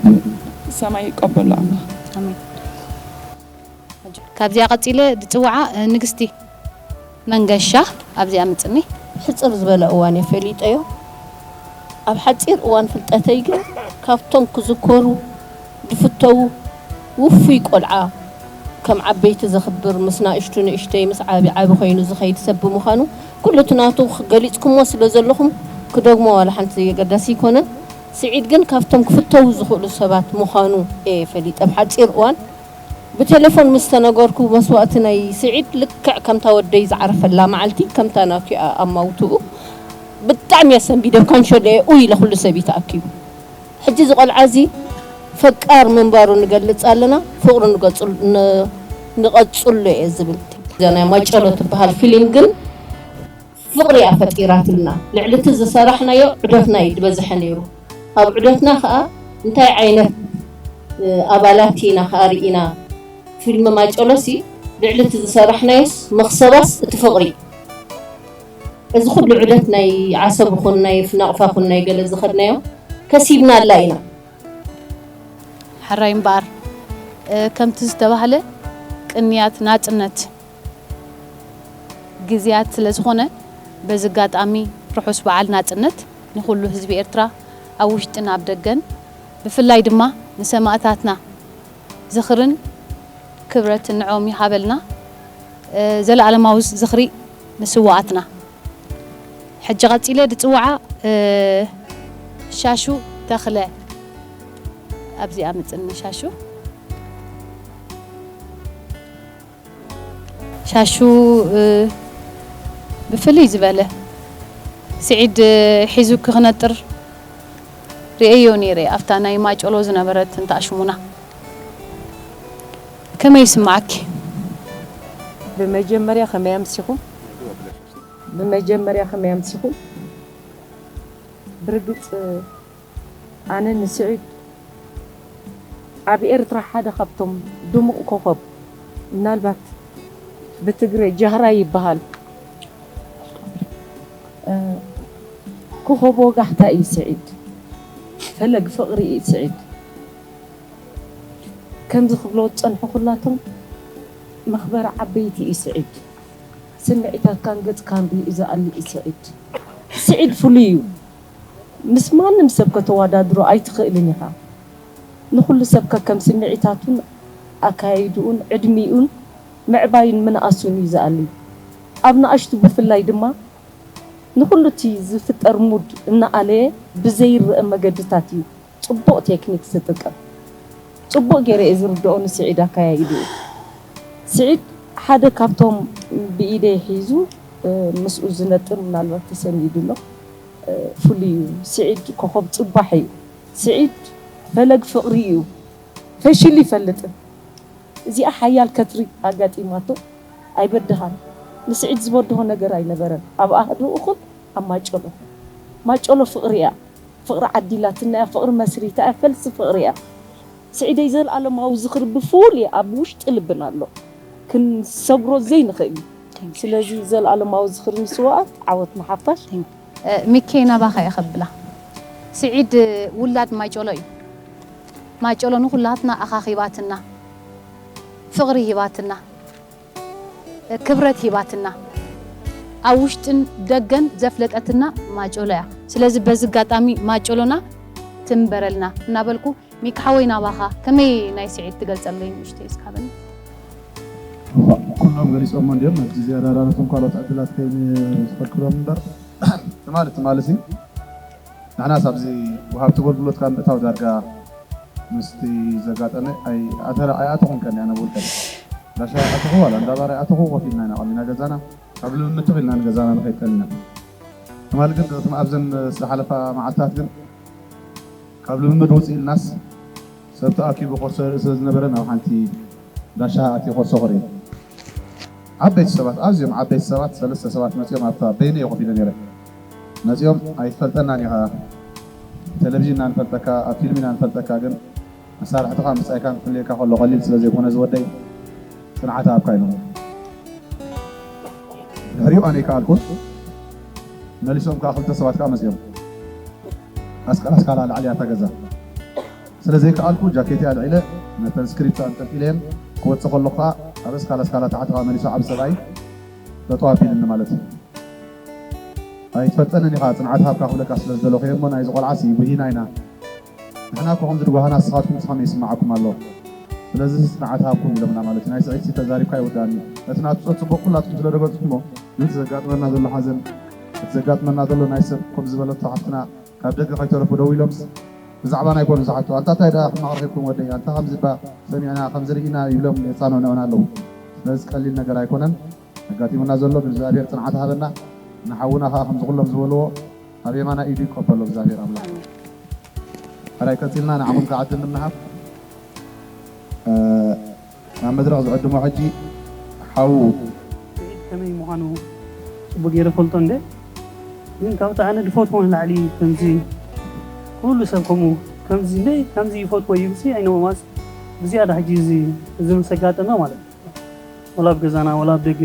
ሰማይ ይቀበሎ ኣምላኽ። ኣሜን። ካብዚኣ ቀጺለ ዝጽውዓ፣ እ፣ ንግስቲ መንገሻ ኣብዚኣ ምጽኒ። ሕጽር ዝበለ እዋን እየ ፈሊጠዮ። ኣብ ሓጺር እዋን ፍልጠተይ ግን ካብቶም ክዝከሩ ዝፍተዉ ውፉይ ቆልዓ፣ ከም ዓበይቲ ዘኽብር፣ ምስ ናእሽቱ ንእሽተይ፣ ምስ ዓቢ ዓቢ ኮይኑ ዝኸይድ ሰብ ብምዃኑ፣ ኩሉ እቲ ናቱ ገሊጽኩሞ ስለ ዘለኹም ክደግሞ ዋላ ሓንቲ ኣገዳሲ ኣይኮነን። ስዒድ ግን ካብቶም ክፍተዉ ዝኽእሉ ሰባት ምዃኑ እየ ፈሊጠ። ኣብ ሓጺር እዋን ብቴሌፎን ምስ ተነገርኩ መስዋእቲ ናይ ስዒድ ልክዕ ከምታ ወደይ ዝዓረፈላ መዓልቲ ከምታ ናቱ ኣማውትኡ ብጣዕሚ እየ ሰንቢደ። ኣብ ካንሸሎ እየ ኡይ ኢለ ኩሉ ሰብ እዩ ተኣኪቡ። ሕጂ እዚ ቆልዓ እዚ ፈቃር ምንባሩ ንገልጽ ኣለና፣ ፍቕሪ ንገጽል-፣ ን-፣ ንቐጽሎ እየ ዝብል። እዛ ናይ ማጨሎ ትበሃል ፊልም ግን ፍቕሪ እያ ፈጢራትልና። ልዕሊ እቲ ዝሰራሕናዮ ዑደትና እዩ ዝበዝሐ ነይሩ። ኣብ ዑደትና ኸኣ እንታይ ዓይነት፣ እ፣ ኣባላት ኢና ኸኣ ርኢና? ፊልም ማጨሎሲ ልዕሊ እቲ ዝሰራሕናዮስ መኽሰባስ እቲ ፍቕሪ። እዚ ኩሉ ዑደት ናይ ዓሰብ ኹን ናይ ናቕፋ ኹን ናይ ገለ ዝኸድናዮ ከሲብናላ ኢና። ሕራይ እምበኣር፣ እ፣ ከምቲ ዝተባህለ ቅንያት ናጽነት ግዝያት ስለ ዝኾነ፣ በዚ ኣጋጣሚ ርሑስ በዓል ናጽነት ንኹሉ ህዝቢ ኤርትራ ኣብ ውሽጥን ኣብ ደገን፣ ብፍላይ ድማ ንሰማእታትና ዝኽርን ክብረትን ንዕኦም ይሃበልና። እ፣ ዘለኣለማዊ ዝኽሪ ንስውኣትና። ሕጂ ቀጺለ ዝጽውዓ፣ እ፣ ሻሹ ተኽለ። ኣብዚኣ ምጽኒ ሻሹ። ሻሹ፣ እ፣ ብፍልይ ዝበለ ስዒድ፣ እ፣ ሒዙ ክነጥር ርእየዮ ነይረ ኣብታ ናይ ማጨሎ ዝነበረት እንተ ኣሽሙና። ከመይ ይስምዓኪ? ብመጀመርያ ከመይ ኣምሲኹም? ብመጀመርያ ከመይ ኣምሲኹም? ብርግጽ፣ ኣነ ንስዒድ ኣብ ኤርትራ ሓደ ካብቶም ድሙቕ ኮኾብ፣ ምናልባት ብትግረ ጃህራ ይበሃል። እ፣ ኮኾብ ወጋሕታ እዩ ስዒድ። ፈለግ ፍቕሪ እዩ ስዒድ። ከምዚ ክብሎ ዝጸንሑ ኩላቶም መኽበሪ ዓበይቲ እዩ ስዒድ። ስምዒታትካን ገጽካን ርእዩ ዝኣሊ እዩ ስዒድ። ስዒድ ፍሉይ እዩ። ምስ ማንም ሰብ ከተወዳድሮ ኣይትኽእልን ኢኻ። ንኹሉ ሰብ ከከም ስምዒታቱን ኣካያይድኡን ዕድሚኡን ምዕባዩን ምንኣሱን እዩ ዝኣሊ። ኣብ ንኣሽቱ ብፍላይ ድማ ንኹሉ እቲ ዝፍጠር ሙድ እናኣለየ ብዘይረአ መገድታት እዩ ጽቡቕ ቴክኒክ ዝጥቀም። ጽቡቕ ገይረ እየ ዝርድኦ ንስዒድ ኣካያይድኡ። ስዒድ ሓደ ካብቶም ብኢደይ ሒዙ፣ እ፣ ምስኡ ዝነጥር ምናልባት ተሰኒዱ ኣሎ። እ፣ ፍሉይ እዩ። ስዒድ ኮኾብ ጽባሕ እዩ። ስዒድ ፈለግ ፍቕሪ እዩ። ፈሺሉ ይፈልጥን። እዚኣ ሓያል ከትሪ ኣጋጢማቶ ኣይበድሃን። ንስዒድ ዝበድሆ ነገር ኣይነበረን። ኣብ ኣህድኡ ኹን ኣብ ማጨሎ። ማጨሎ ፍቕሪ እያ። ፍቕሪ ዓዲላትና እያ፣ ፍቕሪ መስሪታ እያ፣ ፈልሲ ፍቕሪ እያ። ስዒደይ ዘልኣለማዊ ዝኽሪ ብፍሉይ ኣብ ውሽጢ ልብና ኣሎ። ክንሰብሮ ዘይንኽእል እዩ። ስለዚ ዘለኣለማዊ ዝኽሪ ንስዋኣት፣ ዓወት ንሓፋሽ። ሚኬ ናባኻ እየ ከብላ። ስዒድ ውላድ ማይጨሎ እዩ። ማይጨሎ ንኹላትና ኣኻኺባትና፣ ፍቕሪ ሂባትና፣ ክብረት ሂባትና፣ ኣብ ውሽጥን ደገን ዘፍለጠትና ማይጨሎ እያ። ስለዚ በዚ ኣጋጣሚ ማይጨሎና ትንበረልና እናበልኩ፣ ሚኪ ሓወይ ናባኻ ከመይ ናይ ስዒድ ትገልጸለይ ንእሽተይ እስካበኒ። ኩሎም ገሊፆሞ እንዲዮም። ኣብዚ ዝያዳ ዳረቶም ካልኦት ዕድላት ከይንኸልክሎም እምበር ትማሊ ትማሊ ሲ ንሕናስ ኣብዚ ወሃብቲ ኣገልግሎት ካብ ምእታው ዳርጋ ምስቲ ዘጋጠመ ኣይኣተኹን ከኒ ኣነ ብውልቀ ዳሻ ኣይኣተኹ ዋላ እንዳባር ኣይኣተኹ ኮፍ ኢልና ኢና ቀኒና ገዛና ካብ ልምምድ ተኺልና ንገዛና ንኸይድ ቀኒና ትማሊ ግን እቶም ኣብዘን ዝሓለፋ መዓልታት ግን ካብ ልምምድ ውፅእ ኢልናስ ሰብ ተኣኪቡ ኮርሶ ይርኢ ስለ ዝነበረ ናብ ሓንቲ ዳሻ ኣትየ ኮርሶ ክርኢ ዓበይቲ ሰባት ኣዝዮም ዓበይቲ ሰባት ሰለስተ ሰባት መፂኦም ኣብታ በይነ እየ ኮፍ ኢለ ነይረ መፂኦም ኣይትፈልጠናን ኢኻ ቴሌቪዥን ኢና ንፈልጠካ ኣብ ፊልም ኢና ንፈልጠካ ግን መሳርሕትኻ ምፃይካ ንፍለየካ ከሎ ቀሊል ስለ ዘይኮነ ዝወደይ ፅንዓት ኣብካ ኢሎም ድሕሪኡ ኣነ ይከኣልኩን መሊሶም ከዓ ክልተ ሰባት ከዓ መፂኦም ኣስቀል ኣስካላ ላዕሊ ኣታ ገዛ ስለ ዘይከኣልኩ ጃኬተይ ኣልዒለ ነተን ስክሪፕት ኣንጠልጢለየን ክወፅእ ከሎ ከዓ ኣብ ኣስካል ኣስካላ ታሕቲ ከዓ መሊሱ ዓብ ሰብኣይ ጠጠው ኣቢልኒ ማለት እዩ ኣይትፈልጠንን ኢኻ ፅንዓት ሃብካ ክብለካ ስለ ዝደለኹ እየ እሞ ናይዚ ቆልዓሲ ጉሂና ኢና ንሕና እኮ ከምዚ ድጓሃና ንስኻትኩም ሲ ከመይ ይስምዓኩም ኣሎ ስለዚ ሲ ፅንዓት ሃብኩም ኢሎምና ማለት እዩ ናይ ስዒድ ሲ ተዛሪብካ ኣይወዳእን እዩ ነቲ ናቱ ፀ ፅቡቕ ኩላትኩም ስለ ደገፅኩሞ ነቲ ዘጋጥመና ዘሎ ሓዘን እቲ ዘጋጥመና ዘሎ ናይ ሰብ ከም ዝበለቶ ሓፍትና ካብ ደገ ከይተረፉ ደው ኢሎምስ ብዛዕባና ኣይኮኑን ዝሓቱ ኣንታ እንታይ ደኣ ሕማቕ ረኺብኩም ወደይ ኣንታ ከምዚ እባ ሰሚዕና ከምዚ ርኢና ይብሎም የፃንዑና ኣለዉ ስለዚ ቀሊል ነገር ኣይኮነን ኣጋጢሙና ዘሎ እግዚኣብሔር ፅንዓት ሃበና ንሓውና ከዓ ከምዚ ኩሎም ዝበልዎ ኣብ የማና ኢዱ ይቀበሎ እግዚኣብሔር ኣምላኽ ሕራይ ቀፂልና ንዓኹም ከዓ ዕድል ንምሃብ ናብ መድረኽ ዝዕድሞ ሕጂ ሓዉ ከመይ ምዃኑ ፅቡቅ ገይረ ፈልጦ እንደ ግን ካብቲ ኣነ ዝፈትዎ ንላዕሊ ከምዚ ኩሉ ሰብ ከምኡ ከምዚ እንደ ከምዚ ይፈትዎ ይብሲ ኣይነወማስ ብዝያዳ ሕጂ እዚ እዚ ምስ ኣጋጠመ ማለት እዩ ወላ ኣብ ገዛና ወላ ኣብ ደገ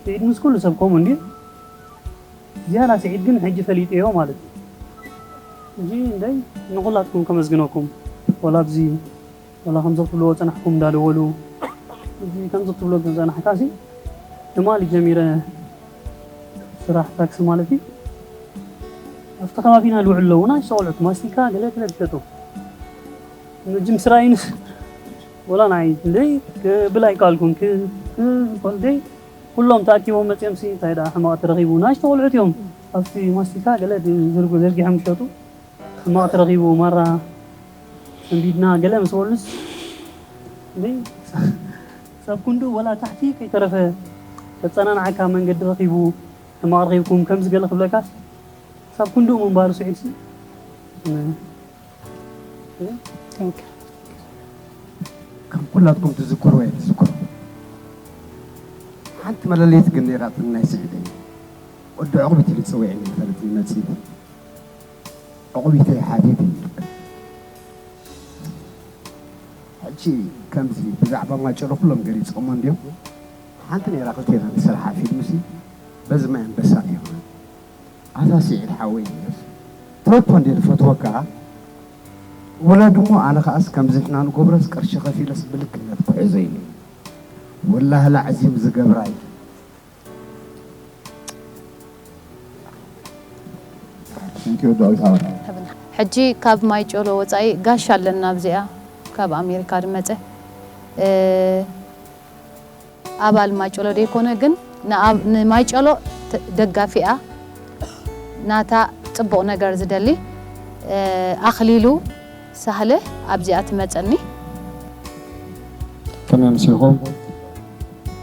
ስዒድ ምስ ኩሉ ሰብ ከምኡ እንዲ ዝያዳ ስዒድ ግን ሕጂ ፈሊጠዮ ማለት እዩ ሕጂ እንደይ ንኩላትኩም ከመስግነኩም ወላ ኣብዚ ወላ ከምዚ ክትብልዎ ፀናሕኩም እንዳደወሉ እዚ ከምዚ ክትብሎ ዝፀናሕካ ሲ ትማሊ ጀሚረ ስራሕ ታክሲ ማለት እዩ ኣብቲ ከባቢና ዝውዕሉ ኣለዉ ናሽቶ ቆልዑት ማስቲካ ገለ ገለ ዝሸጡ መጅም ስራይንስ ወላ ናይ እንደይ ክብል ኣይከኣልኩን ክፈልደይ ኩሎም ተኣኪቦም መፅኦም ሲ እንታይ ደኣ ሕማቕ ተረኺቡ ናሽቶ ቆልዑት እዮም ኣብቲ ማስቲካ ገለ ዝርጉ ዘርጊሖም ዝሸጡ ሕማቕ ተረኺቡ ማራ ሰንቢድና ገለ ምስ በሉስ እንዴ ክሳብ ክንዱ ወላ ታሕቲ ከይተረፈ ከፀናንዓካ መንገዲ ረኺቡ ሕማቕ ረኺብኩም ከምዚ ገለ ክብለካስ ክሳብ ክንዱ ምንባሩ ስዒድሲ ከም ኩላትኩም ትዝክሩ ወይ ትዝክሩ ሓንቲ መለለይት ግን ነይራትኒ ናይ ስዒደይ ወዲ ዕቑቢት ኢሉ ዝፅውዕኒ ይፈልጥ ይመፅእ ዕቑቢተይ ሓቢቢ ይብል ሕጂ ከምዚ ብዛዕባ ማጨሎ ኩሎም ገሊፆሞ እንድዮም ሓንቲ ነይራ ክልቴና ንሰርሓ ፊልምሲ በዚ ማይ ኣንበሳ ነይርና ኣታ ስዒድ ሓወይ ኢለስ ትረፖ እንዴ ዝፈትወካ ወላ ድሞ ኣነ ከኣስ ከምዚ ንሕና ንገብረስ ቅርሺ ከፊለስ ብልክነት ክሕዞ ኢለ ወላህ ላዕዚም ዝገብራ እዩ Thank you ዳዊት ሃወር ሕጂ ካብ ማይ ጨሎ ወፃኢ ጋሽ ኣለና ኣብዚኣ ካብ ኣሜሪካ ዝመፀ ኣባል ማይጨሎ ደይኮነ ግን ንማይጨሎ ደጋፊኣ ናታ ፅቡቕ ነገር ዝደሊ ኣኽሊሉ ሳህለ ኣብዚኣ ትመፀኒ። ከመይ ኣምሲኹም?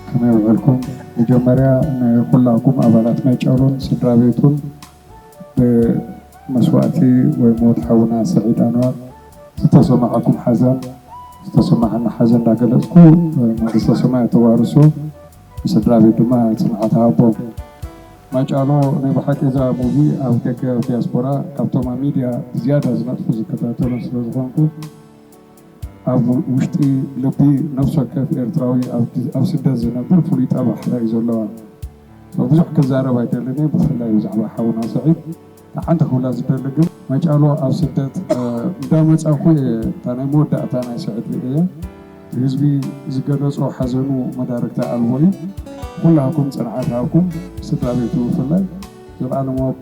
ከመይ ውዕልኩም? መጀመርያ ንኹላኩም ኣባላት ማይጨሎን ስድራ ቤቱን ብመስዋእቲ ወይ ሞት ሓውና ስዒድ ኣንዋር ዝተሰማዓኩም ሓዘን ዝተሰማዓና ሓዘን እንዳገለፅኩ መንግስተ ሰማይ ተዋርሶ ንስድራ ቤት ድማ ፅንዓት ሃቦም። ማጫሎ ናይ ብሓቂ እዛ ሙቪ ኣብ ደገ ኣብ ዲያስፖራ ካብቶም ኣብ ሚድያ ብዝያዳ ዝነጥፉ ዝከታተሎም ስለ ዝኾንኩ ኣብ ውሽጢ ልቢ ነፍሲ ወከፍ ኤርትራዊ ኣብ ስደት ዝነብር ፍሉይ ጠባሕ እዩ ዘለዋ። ብዙሕ ክዛረብ ኣይደልን እየ፣ ብፍላይ ብዛዕባ ሓውና ስዒድ። ሓንቲ ክብላ ዝደሊ ግን፣ መጫሎ ኣብ ስደት እንዳመጻኹ እየ እታ ናይ መወዳእታ ናይ ስዒድ ርእየ። ህዝቢ ዝገለጾ ሓዘኑ መዳርግቲ ኣልቦ እዩ። ኩላኩም ጽንዓት ሃብኩም፣ ስድራ ቤቱ ብፍላይ። ዘልኣለማዊ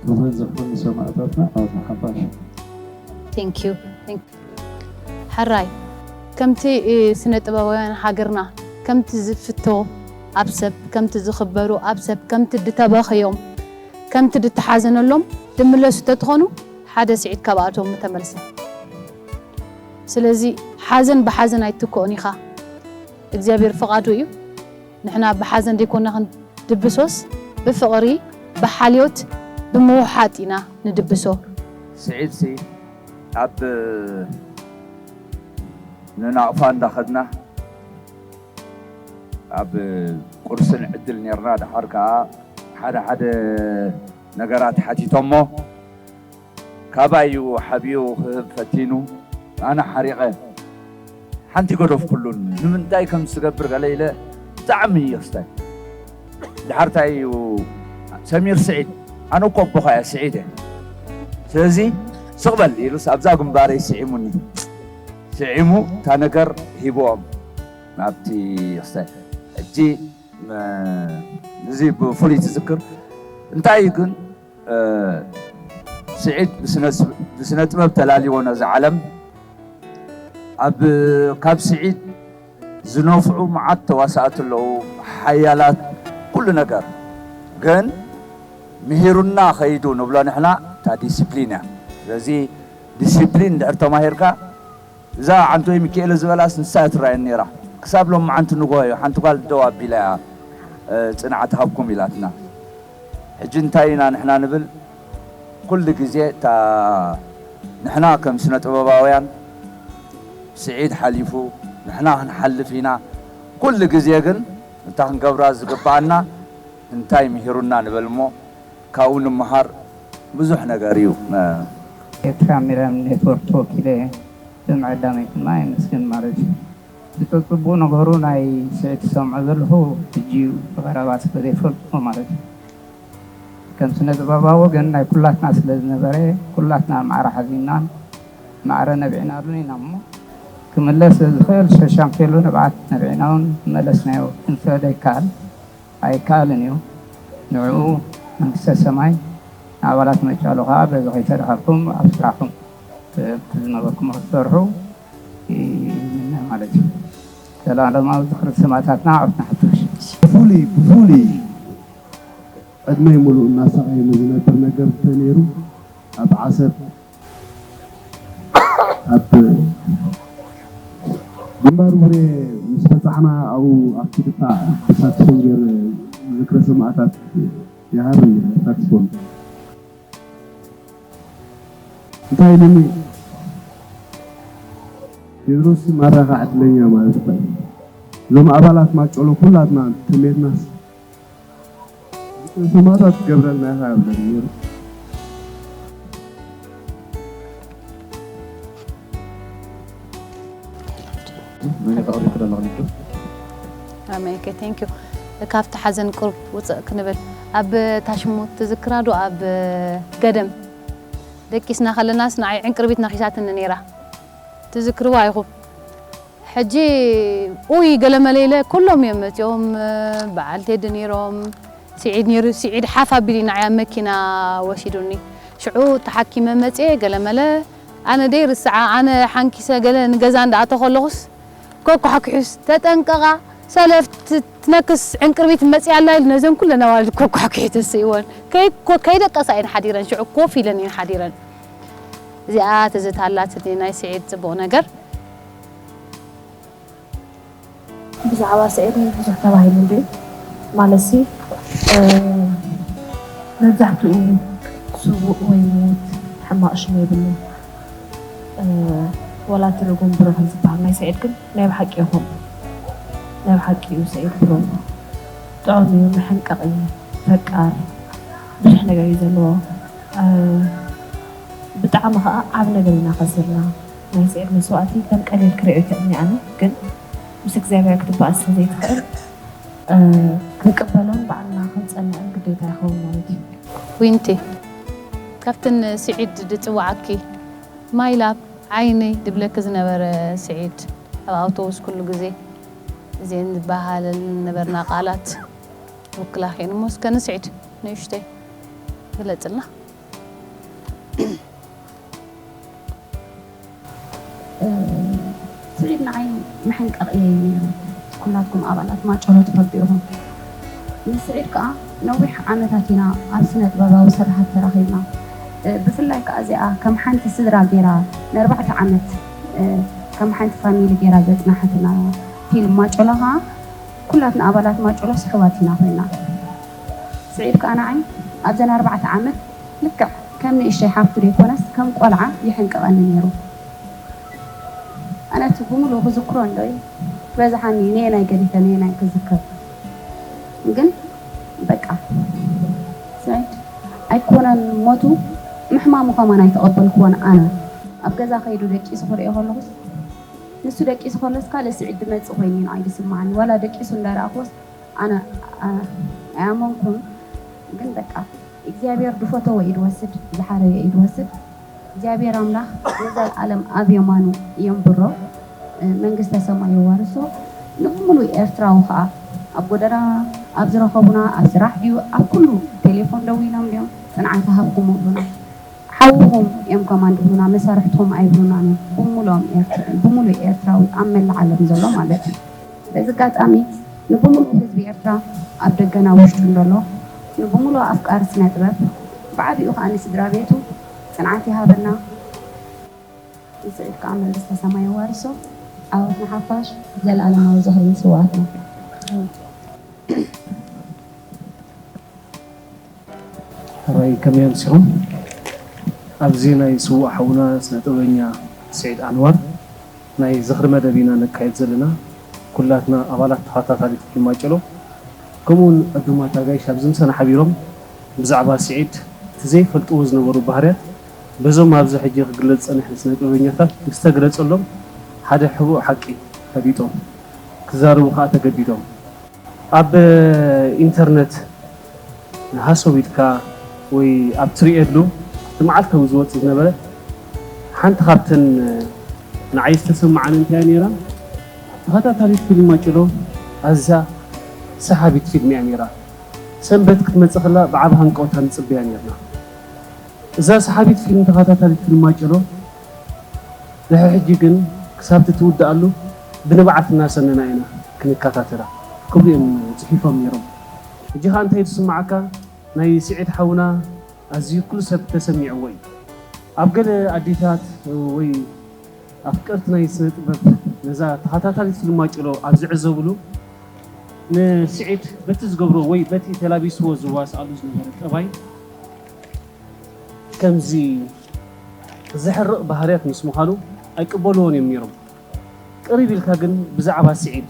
ክብርን ዝኽርን ንሰማእታትና። ዓወት ንሓፋሽ። Thank you። ሕራይ ከምቲ ስነ ጥበባውያን ሃገርና ከምቲ ዝፍቶ ኣብ ሰብ ከምቲ ዝኽበሩ ኣብ ሰብ ከምቲ ድተበኸዮም ከምቲ ድተሓዘነሎም ድምለሱ ተትኾኑ ሓደ ስዒድ ካብኣቶም ምተመልሰ። ስለዚ ሓዘን ብሓዘን ኣይትክኦን ኢኻ። እግዚኣብሔር ፍቓዱ እዩ። ንሕና ብሓዘን ዘይኮና ክንድብሶስ ብፍቕሪ ብሓልዮት ብምውሓጥ ኢና ንድብሶ። ስዒድሲ ኣብ ንናቕፋ እንዳኸድና ኣብ ቁርሲ ንዕድል ነርና። ድሓር ከዓ ሓደ ሓደ ነገራት ሓቲቶሞ ካባይ እዩ ሓቢኡ ክህብ ፈቲኑ። ኣነ ሓሪቐ ሓንቲ ገደፍኩሉን ንምንታይ ከም ዝገብር ገለ ኢለ ብጣዕሚ ይኽስታይ። ድሓር እንታይ እዩ ሰሚር ስዒድ፣ ኣነ እኮ ኣቦኻ እየ ስዒድ እየ። ስለዚ ስቕ በል ኢሉስ ኣብዛ ግንባረይ ስዒሙኒ። ስዒሙ እታ ነገር ሂብዎም ናብቲ ክስታይ። ሕጂ እዚ ብፍሉይ ትዝክር እንታይ እዩ ግን ስዒድ ብስነ ጥበብ ተላልይዎ ነዚ ዓለም ኣብ ካብ ስዒድ ዝነፍዑ መዓት ተዋሳእቲ ኣለዉ፣ ሓያላት ኩሉ ነገር። ግን ምሂሩና ኸይዱ ንብሎ ንሕና እታ ዲሲፕሊን እያ። ስለዚ ዲሲፕሊን እንድሕር ተማሂርካ እዛ ዓንቶይ ሚኪኤለ ዝበላስ ንሳ እያ ትረኣየኒ ነይራ። ክሳብ ሎሚ መዓንቲ ንግሆ እዩ ሓንቲ ጓል ደው ኣቢላ እያ ጽንዓት ሃብኩም ኢላትና። ሕጂ እንታይ ኢና ንሕና ንብል? ኩሉ ግዜ እታ ንሕና ከም ስነ ጥበባውያን ስዒድ ሓሊፉ ንሕና ክንሓልፍ ኢና። ኩሉ ግዜ ግን እታ ክንገብራ ዝግብኣና እንታይ ምሂሩና ንበል እሞ ካብኡ ንምሃር ብዙሕ ነገር እዩ። ኤርትራ ሚድያ ኔትወርክ ተወኪለ ብምዕዳመይ ድማ የመስግን ማለት እዩ። እቲ ጽቡቕ ነገሩ ናይ ስዒድ ዝሰምዖ ዘለኹ ሕጂ እዩ፣ ብቐረባ ስለ ዘይፈልጦ ማለት እዩ። ከም ስነ ጥበባዊ ግን ናይ ኩላትና ስለ ዝነበረ ኩላትና ማዕረ ሓዚናን ማዕረ ነቢዕናሉን ኢና እሞ ክምለስ ዝኽእል ሸሻም ከይሉ ንብዓት ነቢዕና እውን መለስናዮ ክንስዕዶ ይከኣል ኣይከኣልን እዩ። ንዕኡ መንግስተ ሰማይ ንኣባላት መጫሎ ከዓ በዚ ከይተረኸብኩም ኣብ ስራሕኩም እቲ ዝነበርኩም ክትሰርሑ ይምነ ማለት እዩ። ዘላለማዊ ዝኽሪ ሰማእታትና ዓወት ንሓፋሽ። ብፍሉይ ብፍሉይ ዕድመይ ሙሉእ እናሳቐየ ንዝነብር ነገር እንተነይሩ ኣብ ዓሰብ ኣብ ግንባር ቡሬ ምስ በፃሕና ኣብኡ ኣብቲ ድፋዕ ብሳክስፎን ገይረ ዝክረ ሰማእታት ይሃብ ነይረ ሳክስፎን እንታይ ኢሉኒ ቴድሮስ ማራኻ ዕድለኛ ማለት ይኽእል እዞም ኣባላት ማጨሎ ኩላትና ተሜትናስ ሰማእታት ትገብረልና ኢኻ ይብለኒ ነይሩ። መን ተቐሪብኪ ዘለኺ ልዱ? ኣሜን። ኦኬ፣ thank you። ካብቲ ሓዘን ቁሩብ ውፅእ ክንብል፣ ኣብ ታሽሙ ትዝክራ ዶ? ኣብ ገደም ደቂስና ከለናስ ንዓይ ዕንቅርቢት ነኺሳትኒ ነይራ። ትዝክርዋ ኢኹም። ሕጂ ኡይ ገለመለ ኢለ ኩሎም እዮም መፂኦም በዓል ቴዲ ነይሮም ስዒድ ነይሩ ስዒድ ሓፍ ኣቢሉ ንዓይ ኣብ መኪና ወሲዱኒ ሽዑ ተሓኪመ መፅየ ገለመለ ኣነ ደይ ርስዓ ኣነ ሓንኪሰ ገለ ንገዛ እንዳኣተው ከለኹስ ኮኳሕኪሑስ ተጠንቀቓ ሰለፍ ትነክስ ዕንቅርቢት መፅያ ኣላ ኢሉ ነዘን ኩለን ኣዋልድ ኮኳሕኪሑ ተስእወን ከይደቀሳ እየን ሓዲረን ሽዑ ኮፍ ኢለን እየን ሓዲረን እዚኣ ትዝታ ኣላትኒ ናይ ስዒድ ፅቡቕ ነገር ብዛዕባ ስዒድ ብዙሕ ተባሂሉ እንድዩ ማለትሲ መብዛሕትኡ ስዉእ ወይ ሙት ሕማቕ ሽም የብሉ ወላ እቲ ርጉም ብሩኽ ዝበሃል ናይ ስዒድ ግን ናይ ብሓቂ ኢኹም ናይ ብሓቂ እዩ ስዒድ ብሩኽ ጥዑም እዩ መሐንቀቒ ፈቃር ብዙሕ ነገር እዩ ዘለዎ ብጣዕሚ ከዓ ዓብ ነገር ኢና ከሲርና ናይ ስዒድ መስዋእቲ ከም ቀሊል ክርእዮ ይክእልኒ ኣነ፣ ግን ምስ እግዚኣብሔር ክትበኣስ ዘይትኽእል ክንቅበሎን ባዕልና ክንጸንዕን ግዴታ ይኸውን ማለት እዩ። ዊንቲ ካብትን ስዒድ ድጽዋዓኪ ማይላብ ዓይነይ ድብለኪ ዝነበረ ስዒድ ኣብ ኣውቶቡስ ኩሉ ግዜ እዚኤን ዝበሃለልን ነበርና ቃላት ውክላኪ እሞ እስከ ንስዒድ ንእሽተይ ግለጽልና። ስዒድ ንዓይ መሐንቀቒ እዩ ነይሩ። ኩላትኩም ኣባላት ማጨሎ ትፈልጡ ኢኹም። ንስዒድ ከኣ ነዊሕ ዓመታት ኢና ኣብ ስነ ጥበባዊ ስርሓት ተራኺብና። ብፍላይ ከኣ እዚኣ ከም ሓንቲ ስድራ ገይራ ንኣርባዕተ ዓመት ከም ሓንቲ ፋሚሊ ገይራ ዘጽናሓትና ፊልም ማጨሎ ከኣ ኩላትና ኣባላት ማጨሎ ስሕባት ኢና ኮይና። ስዒድ ከኣ ንዓይ ኣብዘን ኣርባዕተ ዓመት ልክዕ ከም ንእሽተይ ሓፍቱ ደይኮነስ ከም ቆልዓ ይሕንቅቐኒ ነይሩ። ኣነ እቲ ብምሉኡ ክዝክሮ እንዶ እዩ ክበዝሓኒ ነየናይ ገዲፈ ነየናይ ክዝክር ግን በቃ ስዒድ ኣይኮነን ሞቱ ምሕማሙ ከማን ኣይተቐበልክዎን ኣነ ኣብ ገዛ ከይዱ ደቂሱ ክርእዮ ከለኹስ ንሱ ደቂሱ ከሎስ ካልእ ስዒድ ድመጽእ ኮይኑ እዩ ንዓይ ዝስምዓኒ ዋላ ደቂሱ እንዳረኣኽዎስ ኣነ ኣይኣመንኩን ግን በቃ እግዚኣብሔር ድፈተዎ እዩ ድወስድ ዝሓረዮ እዩ ድወስድ እግዚኣብሔር ኣምላኽ ንዘልኣለም ኣብ የማኑ የንብሮ መንግስተ ሰማይ የዋርሶ ንብሙሉእ ኤርትራዊ ከዓ ኣብ ጎደና ኣብ ዝረኸቡና ኣብ ስራሕ ድዩ ኣብ ኩሉ ቴሌፎን ደዊሎም ድዮም ፅንዓት ሃብኩም ይብሉና ሓውኹም እዮም ከማን ድብሉና መሳርሕትኹም ኣይብሉናን እዮም ብሙሉኦም ኤርትራ ብሙሉእ ኤርትራዊ ኣብ መላእ ዓለም ዘሎ ማለት እዩ በዚ ኣጋጣሚ ንብሙሉእ ህዝቢ ኤርትራ ኣብ ደገና ውሽጡ እንደሎ ንብሙሉእ ኣፍቃሪ ስነ ጥበብ ብዓቢኡ ከዓ ንስድራ ቤቱ ፅንዓት ይሃበና ንስዒድ ከዓ መንግስተ ሰማይ የዋርሶ ዓወት ንሓፋሽ ዘለኣለማዊ ዝኽሪ ንስውኣትና ሕራይ ከመይ ኣምሲኹም ኣብዚ ናይ ስዉእ ሓውና ስነ ጥበበኛ ስዒድ ኣንዋር ናይ ዝኽሪ መደብ ኢና ነካይድ ዘለና ኩላትና ኣባላት ተኸታታሊት ፊልም ማጨሎ ከምኡውን ዕዱማት ኣጋይሽ ኣብዚ ምሳና ሓቢሮም ብዛዕባ ስዒድ እቲ ዘይፈልጥዎ ዝነበሩ ባህርያት በዞም ኣብዚ ሕጂ ክግለጽ ዝጸንሐ ስነ ጥበበኛታት ምስ ተግለጸሎም ሓደ ሕቡእ ሓቂ ፈሊጦም ክዛረቡ ከኣ ተገዲዶም። ኣብ ኢንተርነት ሃሰው ኢልካ ወይ ኣብ ትርእየሉ እቲ መዓልታዊ ዝወጽእ ዝነበረ ሓንቲ ካብተን ንዓይ ዝተሰምዓኒ እንታይ እያ ነይራ ተኸታታሊት ፊልም ማጨሎ ኣዝያ ሰሓቢት ፊልም እያ ነይራ ሰንበት ክትመጽእ ከላ ብዓቢ ሃንቀውታ ንጽበያ ነይርና እዛ ሰሓቢት ፊልም ተኸታታሊት ፊልም ማጨሎ ድሕሪ ሕጂ ግን ክሳብቲ ትውድኣሉ ብንብዓት እናሰነና ኢና ክንከታተላ ክብሉ እዮም ፅሒፎም ነይሮም። ሕጂ ከዓ እንታይ ዝስማዓካ ናይ ስዒድ ሓውና ኣዝዩ ኩሉ ሰብ ተሰሚዕዎ እዩ። ኣብ ገለ ኣዴታት ወይ ኣፍቀርቲ ናይ ስነ ጥበብ ነዛ ተኸታታሊት ፊልም ማጭሎ ኣብ ዝዕዘብሉ ንስዒድ በቲ ዝገብሮ ወይ በቲ ተላቢስዎ ዝዋስኣሉ ዝነበረ ጠባይ ከምዚ ዘሕርቕ ባህርያት ምስ ምዃኑ ኣይቅበልዎን እዮም ነይሮም። ቅርብ ኢልካ ግን ብዛዕባ ስዒድ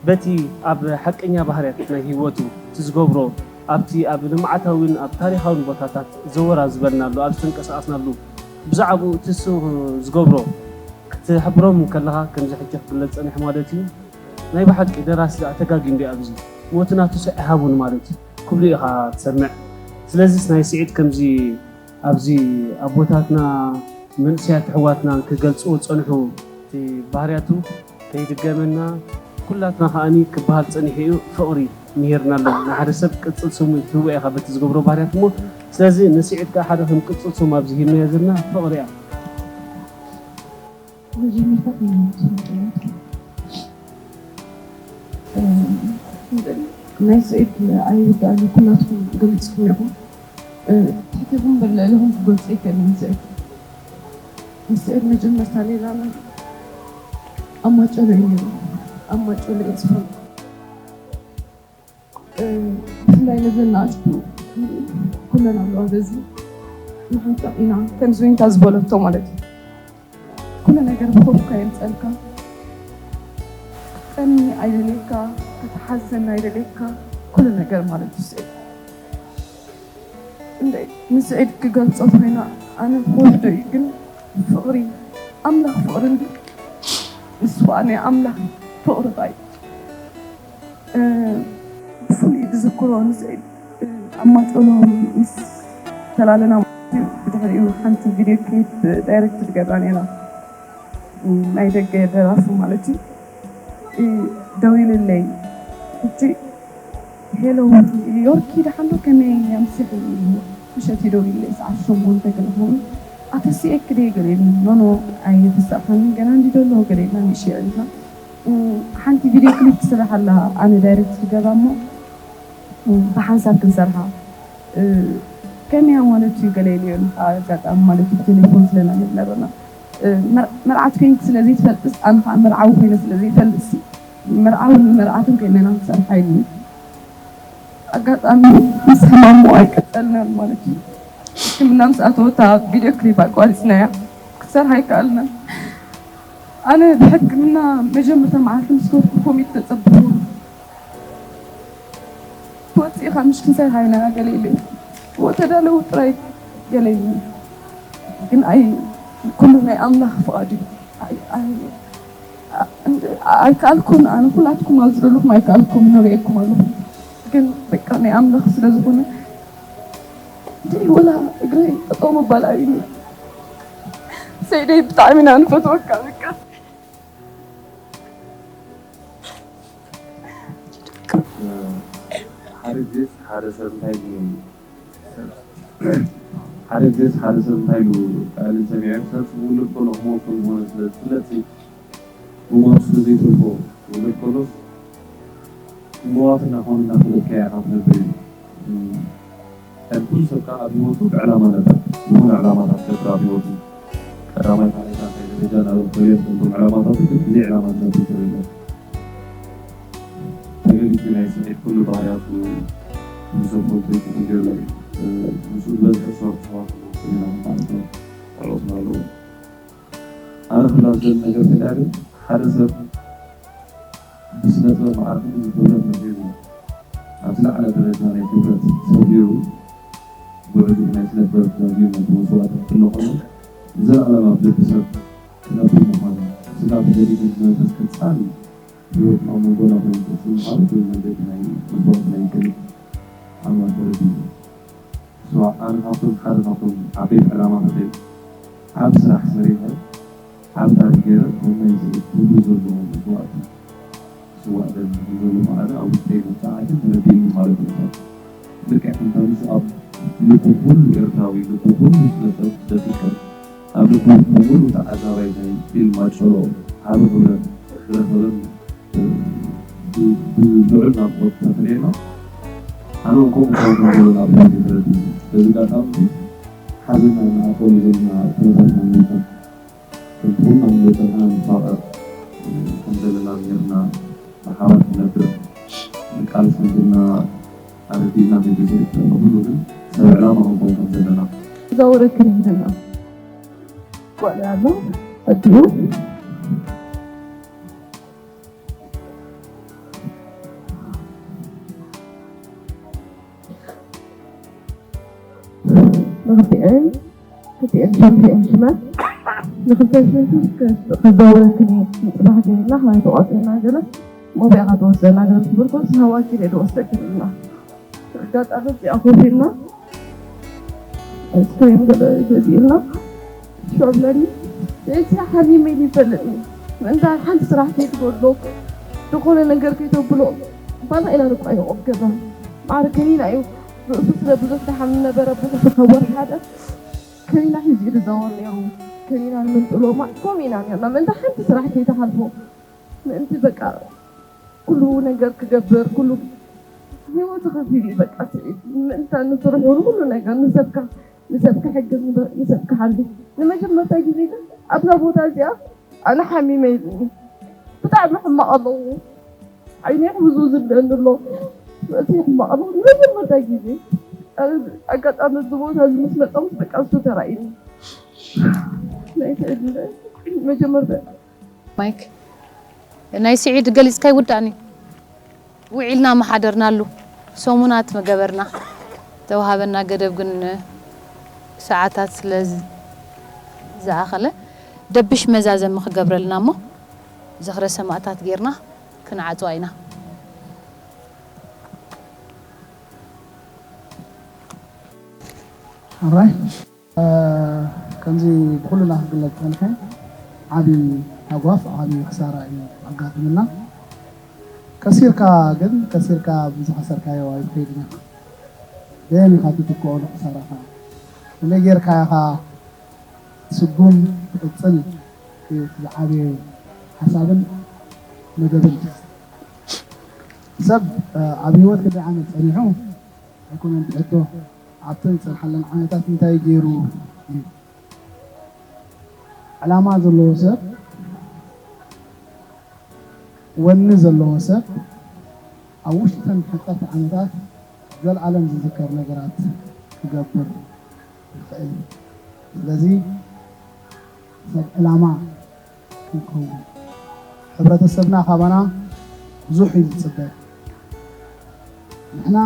በቲ ኣብ ሓቀኛ ባህርያት ናይ ህይወቱ እቲ ዝገብሮ ኣብቲ ኣብ ልምዓታዊን ኣብ ታሪኻውን ቦታታት ዘወራ ዝበልናሉ ኣብ ዝተንቀሳቐስናሉ ብዛዕባኡ እቲ እሱ ዝገብሮ ክትሕብሮም ከለኻ ከምዚ ሕጂ ክግለጽ ጸኒሑ ማለት እዩ። ናይ ብሓቂ ደራሲ ደኣ ተጋግዩ እንድዩ ኣብዚ ሞቱ ናቱ ስዕ ሃቡን ማለት እዩ ክብሉ ኢኻ ትሰምዕ። ስለዚስ ናይ ስዒድ ከምዚ ኣብዚ ኣቦታትና መንእሰያት ኣሕዋትና ክገልጽዎ ዝጸንሑ እቲ ባህርያቱ ከይድገመና ኩላትና ከኣ ክበሃል ጸኒሑ እዩ ፍቕሪ ምሂርና ኣሎ ንሓደ ሰብ ቅጽል ስሙ ትህቦ ኢኻ በቲ ዝገብሮ ባህርያት እሞ ስለዚ ንስዒድ ከኣ ሓደ ከም ቅጽል ስሙ ኣብዚ ሂብናዮ ዘለና ፍቕሪ እያ። መጀመርታ ናይ ስዒድ ኣይውዳእን ኩላትኩም ገሊፅኩም ኢኹም ትሕቲ ይኹን በል ልዕሊ ይኹን ክገልፆ ይክእል እዩ ንስዒድ ንስዒድ መጀመርታ ሌላ መን ኣብ ማጨሎ እዩ ነይሩ ኣብ ማጨሎ እየ ዝፈልጦ ብፍላይ ነዘን ንኣሽቱ ኩለን ኣለዋ በዚ ንሓንቀቕ ኢና ከምዚ ወይንታ ዝበለቶ ማለት እዩ ኩሉ ነገር ብኮፍካ የምፀልካ ክትቀኒ ኣይደልየካ ክትሓዘን ኣይደልየካ ኩሉ ነገር ማለት እዩ ስዒድ እንደ ንስዒድ ክገልፆ ኮይና ኣነ ክወስዶ እዩ ግን ፍቕሪ ኣምላኽ ፍቕሪ እንዲ፣ ንሱ ኸኣ ናይ ኣምላኽ ፍቕሪ ኸኣ እዩ። እ፣ ብፍሉይ ዝዝክሮ ንስዒድ፣ እ፣ ኣብ ማጨሎ ምስ ተላለና ማለት እዩ። ብድሕሪኡ ሓንቲ ቪድዮ ክሊፕ ዳይሬክት ትገብራ ነይራ። እ፣ ናይ ደገ ደራፊ ማለት እዩ። እ፣ ደዊልለይ። ሕጂ፣ "ሄሎ፣ ዮርኪ ደሓን ዶ? ከመይ ኣምሲኺ?" ኢሉ። ምሸት ይደውልለይ፣ ሰዓት ሸሞንተ ገለ ክኸውን። "ኣተሲኤኪ ድየ?" ገለ ኢሉ። "ኖ፣ ኖ፣ ኣይተሳእኻንን፣ ገና እንዲ ደሎ" ገለ ኢልና ንእሽዮ ኢልና። እ፣ ሓንቲ ቪድዮ ክሊፕ ትስራሕ ኣላ፣ ኣነ ዳይሬክት ዝገብራ እሞ፣ እ፣ ብሓንሳብ ክንሰርሓ። እ፣ ከመይ ማለት እዩ ገለ ኢለዮ፣ ኣጋጣሚ ማለት እዩ ብቴሌፎን ስለ ንዕልል ነበርና። እ፣ መር-፣ መርዓት ኮይንኪ ስለ ዘይትፈልጥስ፣ ኣነ ኸዓ መርዓዊ ኮይነ ስለ ዘይፈልጥሲ፣ መርዓውን መርዓትን ኮይንና ክንሰርሓ ኢሉኒ። ኣጋጣሚ ምስ ሕማሙ ኣይቀጸልናን ማለት እዩ። ሕክምና ምስ ኣተወ እታ ቪድዮ ክሊፕ ኣቋሪጽናያ። ክትሰርሕ ኣይከኣልናን። ኣነ ብሕክምና መጀመርታ መዓልቲ ምስ ከድኩ ኮሚት ተጸብኹ። ትወጽእ ኢኻ ምሽ ክንሰርሓ ኢና ገለ ኢሉ። እዎ ተዳለዉ ጥራይ ገለ ኢሉ። ግን ኣይ፣ ኩሉ ናይ ኣምላኽ ፍቓድ እዩ። ኣይ፣ ኣይ፣ ኣ-፣ እንደ-፣ ኣይከኣልኩን ኣነ። ኩላትኩም ኣብዚ ዘለኹም ኣይከኣልኩም፣ ንርእየኩም ኣለኹ። ግን በቃ ናይ ኣምላኽ ስለ ዝኾነ፣ ደይ ወላ እግረይ ጠጠው ምባል ኣብዩኒ። ሰይደይ ብጣዕሚ ኢና ንፈትወካ በቃ። ሓደ ግዜስ ሓደ ሰብ እንታይ ኢሉ፣ ሓደ ግዜስ ሓደ ሰብ እንታይ ኢሉ ቃልን ሰሚዐ፣ ሰብ ውሉድ ከሎ ክሞት ከም ዝኾነ ስለ ዝፍለጥ፣ ብሞት ስለ ዘይተርፎ ውሉድ ከሎስ እመዋት እናኾኑ እናፈለጥካያ ኢኻ ትነብር ኢሉ። ከም ኩሉ ሰብ ከኣ ኣብ ህይወቱ ብዕላማ ነበር። ዝኾነ ዕላማታት ነበር ኣብ ህይወቱ። ቀዳማይ፣ ካልኣይ፣ ሳልሳይ ደረጃ እናበለ ክፈልዮም እቶም ዕላማታቱ ግን ብዘይ ዕላማ ዝነብር ሰብ የለን። ተገሊጹ ናይ ስዒድ ኩሉ ባህርያቱ፣ ንሰብ ፈልጦ ይኩን ገይሩ፣ እ፣ ምስኡ ዝበዝሐ ዝሰርሑ ሰባት ኣለዉ፣ ኮይና ማለት ነው። ካልኦት ኣለዉ። ኣነ ክብላ ዝደሊ ነገር እንታይ ግን፣ ሓደ ሰብ ብስነ ጥበብ መዓርጉ ንክብረት መሲሉ ኣብ ዝለዓለ ደረጃ ናይ ክብረት ሰፊሩ፣ ጉዕዞ ናይ ስነ ጥበብ ዛዚሙ መስዋእቲ ክፍሎ ከሎ፣ ንዘለኣለም ኣብ ልቢ ሰብ ክነብር ምዃኑ፣ ስጋ ተደሊጉ ብመንፈስ ቀጻሊ ህይወት ኣብ መንጎና ኮይኑ ክፍጽም ምዃኑ፣ ብመንገዲ ናይ መስዋእቲ ናይ ቅድሚት ኣምላኽ ተረዲኡ። ስዋ፣ ኣነ ካብቶም ሓደ ካብቶም ዓበይቲ ዕላማታተይ ዓቢ ስራሕ ሰሪሐ፣ ዓቢ ታሪኽ ገይረ፣ ከም ናይ ስዒድ ክብሪ ዘለዎ መስዋእቲ ክስዋእ ደሊ ዘሎ ማዕረ ኣብ ውሽጠይ መብጽዓ ግን ተረዲእኒ ማለት እዩ። ልክዕ ከምታ ንሱ ኣብ ልቡ ኩሉ ኤርትራዊ፣ ልቡ ኩሉ ስነ ጥበብ ደቂቀ፣ ኣብ ልቡ ኩሉ ተዓዛባይ ናይ ፊልም ኣጨሎ ዓቢ ክብረት ዝረኸበን ብ-፣ ብልዑል ናፍቖት ተፈለየና። ኣነ እውን ከምኡ ክኸውን ከም ዘለዎ ናብ ህይወት ተረዲእኒ። በዚ ኣጋጣሚ እዚ ሓዘንና እንዓርፈሉ ዘለና ኩነታት ናይ ምልካት፣ ከምቲ ኩልና ንፈልጦ ንሕና ንፋቐር ከም ዘለና ጌርና ብሓባር ክንነብር ንቃለስ ከም ዘለና ኣረዲእና፣ መጀመርያ ኩሉ ግን ሰብ ዕላማ ክንከውን ከም ዘለና። እዛ ወረክን ይህልና ጓል ኣሎ ኣዲኡ ንኽልቲኤን ክልቲኤን ሻምፒዮን ሽመት ንኽልተ ሽመት ከዘውረክን እዩ። ንጽባሕ ገይርና ክላይ ተቋጺርና ገለ ሞቢያ ክትወስደና ገለ ትብል ኮስ ሃዋኪ ደ ወስደክን ኢልና ኣጋጣሚ እዚኣ ኮፍ ኢልና ኣይስክሬም ገለ ገዚእልና ሽዑ ብለኒ እቲ ሓሚመ ይፈልጥኒ ምእንታ ሓንቲ ስራሕ ከይትጎድሎ ዝኾነ ነገር ከይተብሎ ባና ኢና ንቋየቆ ኣብ ገዛ ማዕረ ከኒና እዩ ርእሱ ስለ ብዙሕ ደሓም ነበረ ብዙሕ ካብ ወር ሓደ ከኒና ሒዙ እዩ ዝዛወር ነይሩ ከኒና ንምንጥሎ ማ ከምኡ ኢና ነርና ምእንታ ሓንቲ ስራሕ ከይተሓልፎ ምእንቲ በቃ ኩሉ ነገር ክገብር ኩሉ ህይወቱ ከፊሉ እዩ በቃ ስዒድ ምእንታ ንስርሑ ንኩሉ ነገር ንሰብካ ንሰብ ክሕግዝ ንሰብ ክሓሊ ንመጀመርታ ግዜ ግን ኣብዛ ቦታ እዚኣ ኣነ ሓሚመ ኢሉኒ ብጣዕሚ ሕማቕ ኣለዎ ዓይነይ ብዙ ዝብለኒ ኣሎ እቲ ሕማቕ ኣለዎ ንመጀመርታ ግዜ ኣጋጣሚ እዚ ቦታ እዚ ምስ መጣ ምስ በቃ እሱ ተራእዩኒ ናይ ስዒድ መጀመርታ ማይክ ናይ ስዒድ ገሊጽካ ይውዳእኒ ውዒልና መሓደርናሉ ሰሙናት መገበርና ተዋሃበና ገደብ ግን ሰዓታት ስለ ዝኣኸለ ደብሽ መዛዘሚ ክገብረልና እሞ ዝኽረ ሰማእታት ጌርና ክንዓጽዋ ኢና። ኣራይ ከምዚ ብኩልና ክግለጽ ጸንሐ ዓቢ ሃጓፍ ዓቢ ክሳራ እዩ ኣጋጥምና። ከሲርካ ግን ከሲርካ ብዝኸሰርካዮ ኣይትኸይድን ኢኻ። ደን ኢኻ ትትክኦ ንክሳራኻ። ከመይ ጌርካ ኢኻ ትስጉም ትቕጽል እዩ እቲ ዝዓበየ ሓሳብን መደብን። ሰብ ኣብ ህይወት ክንደይ ዓመት ጸኒሑ ኣይኮነን ትሕቶ። ኣብተን ዝጸንሓለን ዓመታት እንታይ ገይሩ እዩ? ዕላማ ዘለዎ ሰብ፣ ወኒ ዘለዎ ሰብ ኣብ ውሽጥተን ሓጸርቲ ዓመታት ዘለኣለም ዝዝከር ነገራት ክገብር ይኽእል እዩ። ስለዚ ሰብ ዕላማ ክንከውን፣ ሕብረተሰብና ካባና ብዙሕ እዩ ዝጽበ። ንሕና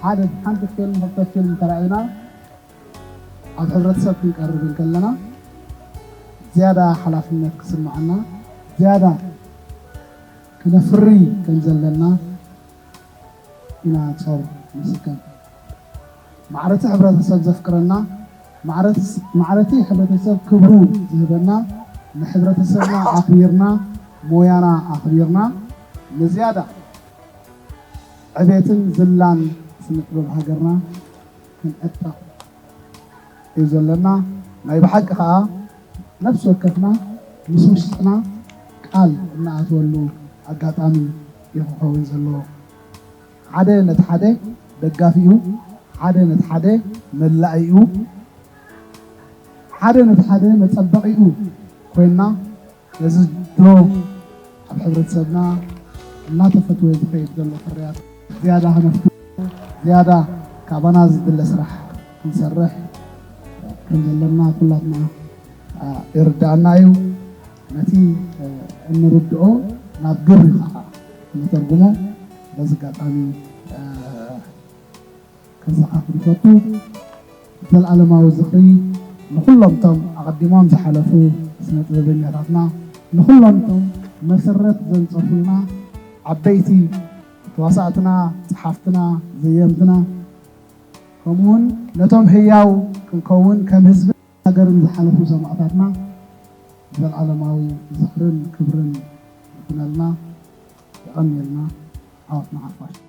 ሓደ ሓንቲ ፊልም ክልተ ፊልም ተራእዩና ኣብ ሕብረተሰብ ክንቀርብ እንከለና ዝያዳ ሓላፍነት ክስምዓና፣ ዝያዳ ክነፍሪ ከም ዘለና ኢና ጾር ንስከም። ማዕረቲ ሕብረተሰብ ዘፍቅረና፣ ማዕረቲ ሕብረተሰብ ክብሩ ዝህበና፣ ንሕብረተሰብና ኣኽቢርና፣ ሞያና ኣኽቢርና፣ ንዝያዳ ዕቤትን ዝላን ስነ ጥበብ ሃገርና ክንዕጠቕ እዩ ዘለና። ናይ ብሓቂ ከኣ ነፍሲ ወከፍና ምስ ውሽጥና ቃል እንኣትወሉ ኣጋጣሚ እዩ ክኸውን ዘለዎ። ሓደ ነቲ ሓደ ደጋፊኡ፣ ሓደ ነቲ ሓደ መላኢኡ፣ ሓደ ነቲ ሓደ መጸበቒኡ ኮይንና ነዚ ድሮ ኣብ ሕብረተሰብና እናተፈትወ ዝኸይድ ዘሎ ፍርያት ዝያዳ ከነፍቱ፣ ዝያዳ ካባና ዝድለ ስራሕ ክንሰርሕ ከም ዘለና ኩላትና ይርዳእና እዩ። ነቲ እንርድኦ ናብ ግብሪ ከዓ ንተርጉሞ በዚ ኣጋጣሚ ከዘኻኽር ይፈቱ። ዘልኣለማዊ ዝኽሪ ንኹሎም እቶም ኣቐዲሞም ዝሓለፉ ስነ ጥበበኛታትና፣ ንኹሎም እቶም መሰረት ዘንጸፉልና ዓበይቲ ተዋሳእትና፣ ጸሓፍትና፣ ዘየምትና፣ ከምኡውን ነቶም ህያው ክንከውን ከም ህዝብን ሃገርን ዝሓለፉ ሰማእታትና ዘልኣለማዊ ዝኽርን ክብርን ይኹነልና። የቐንየልና ዓወትና ሓፋሽ።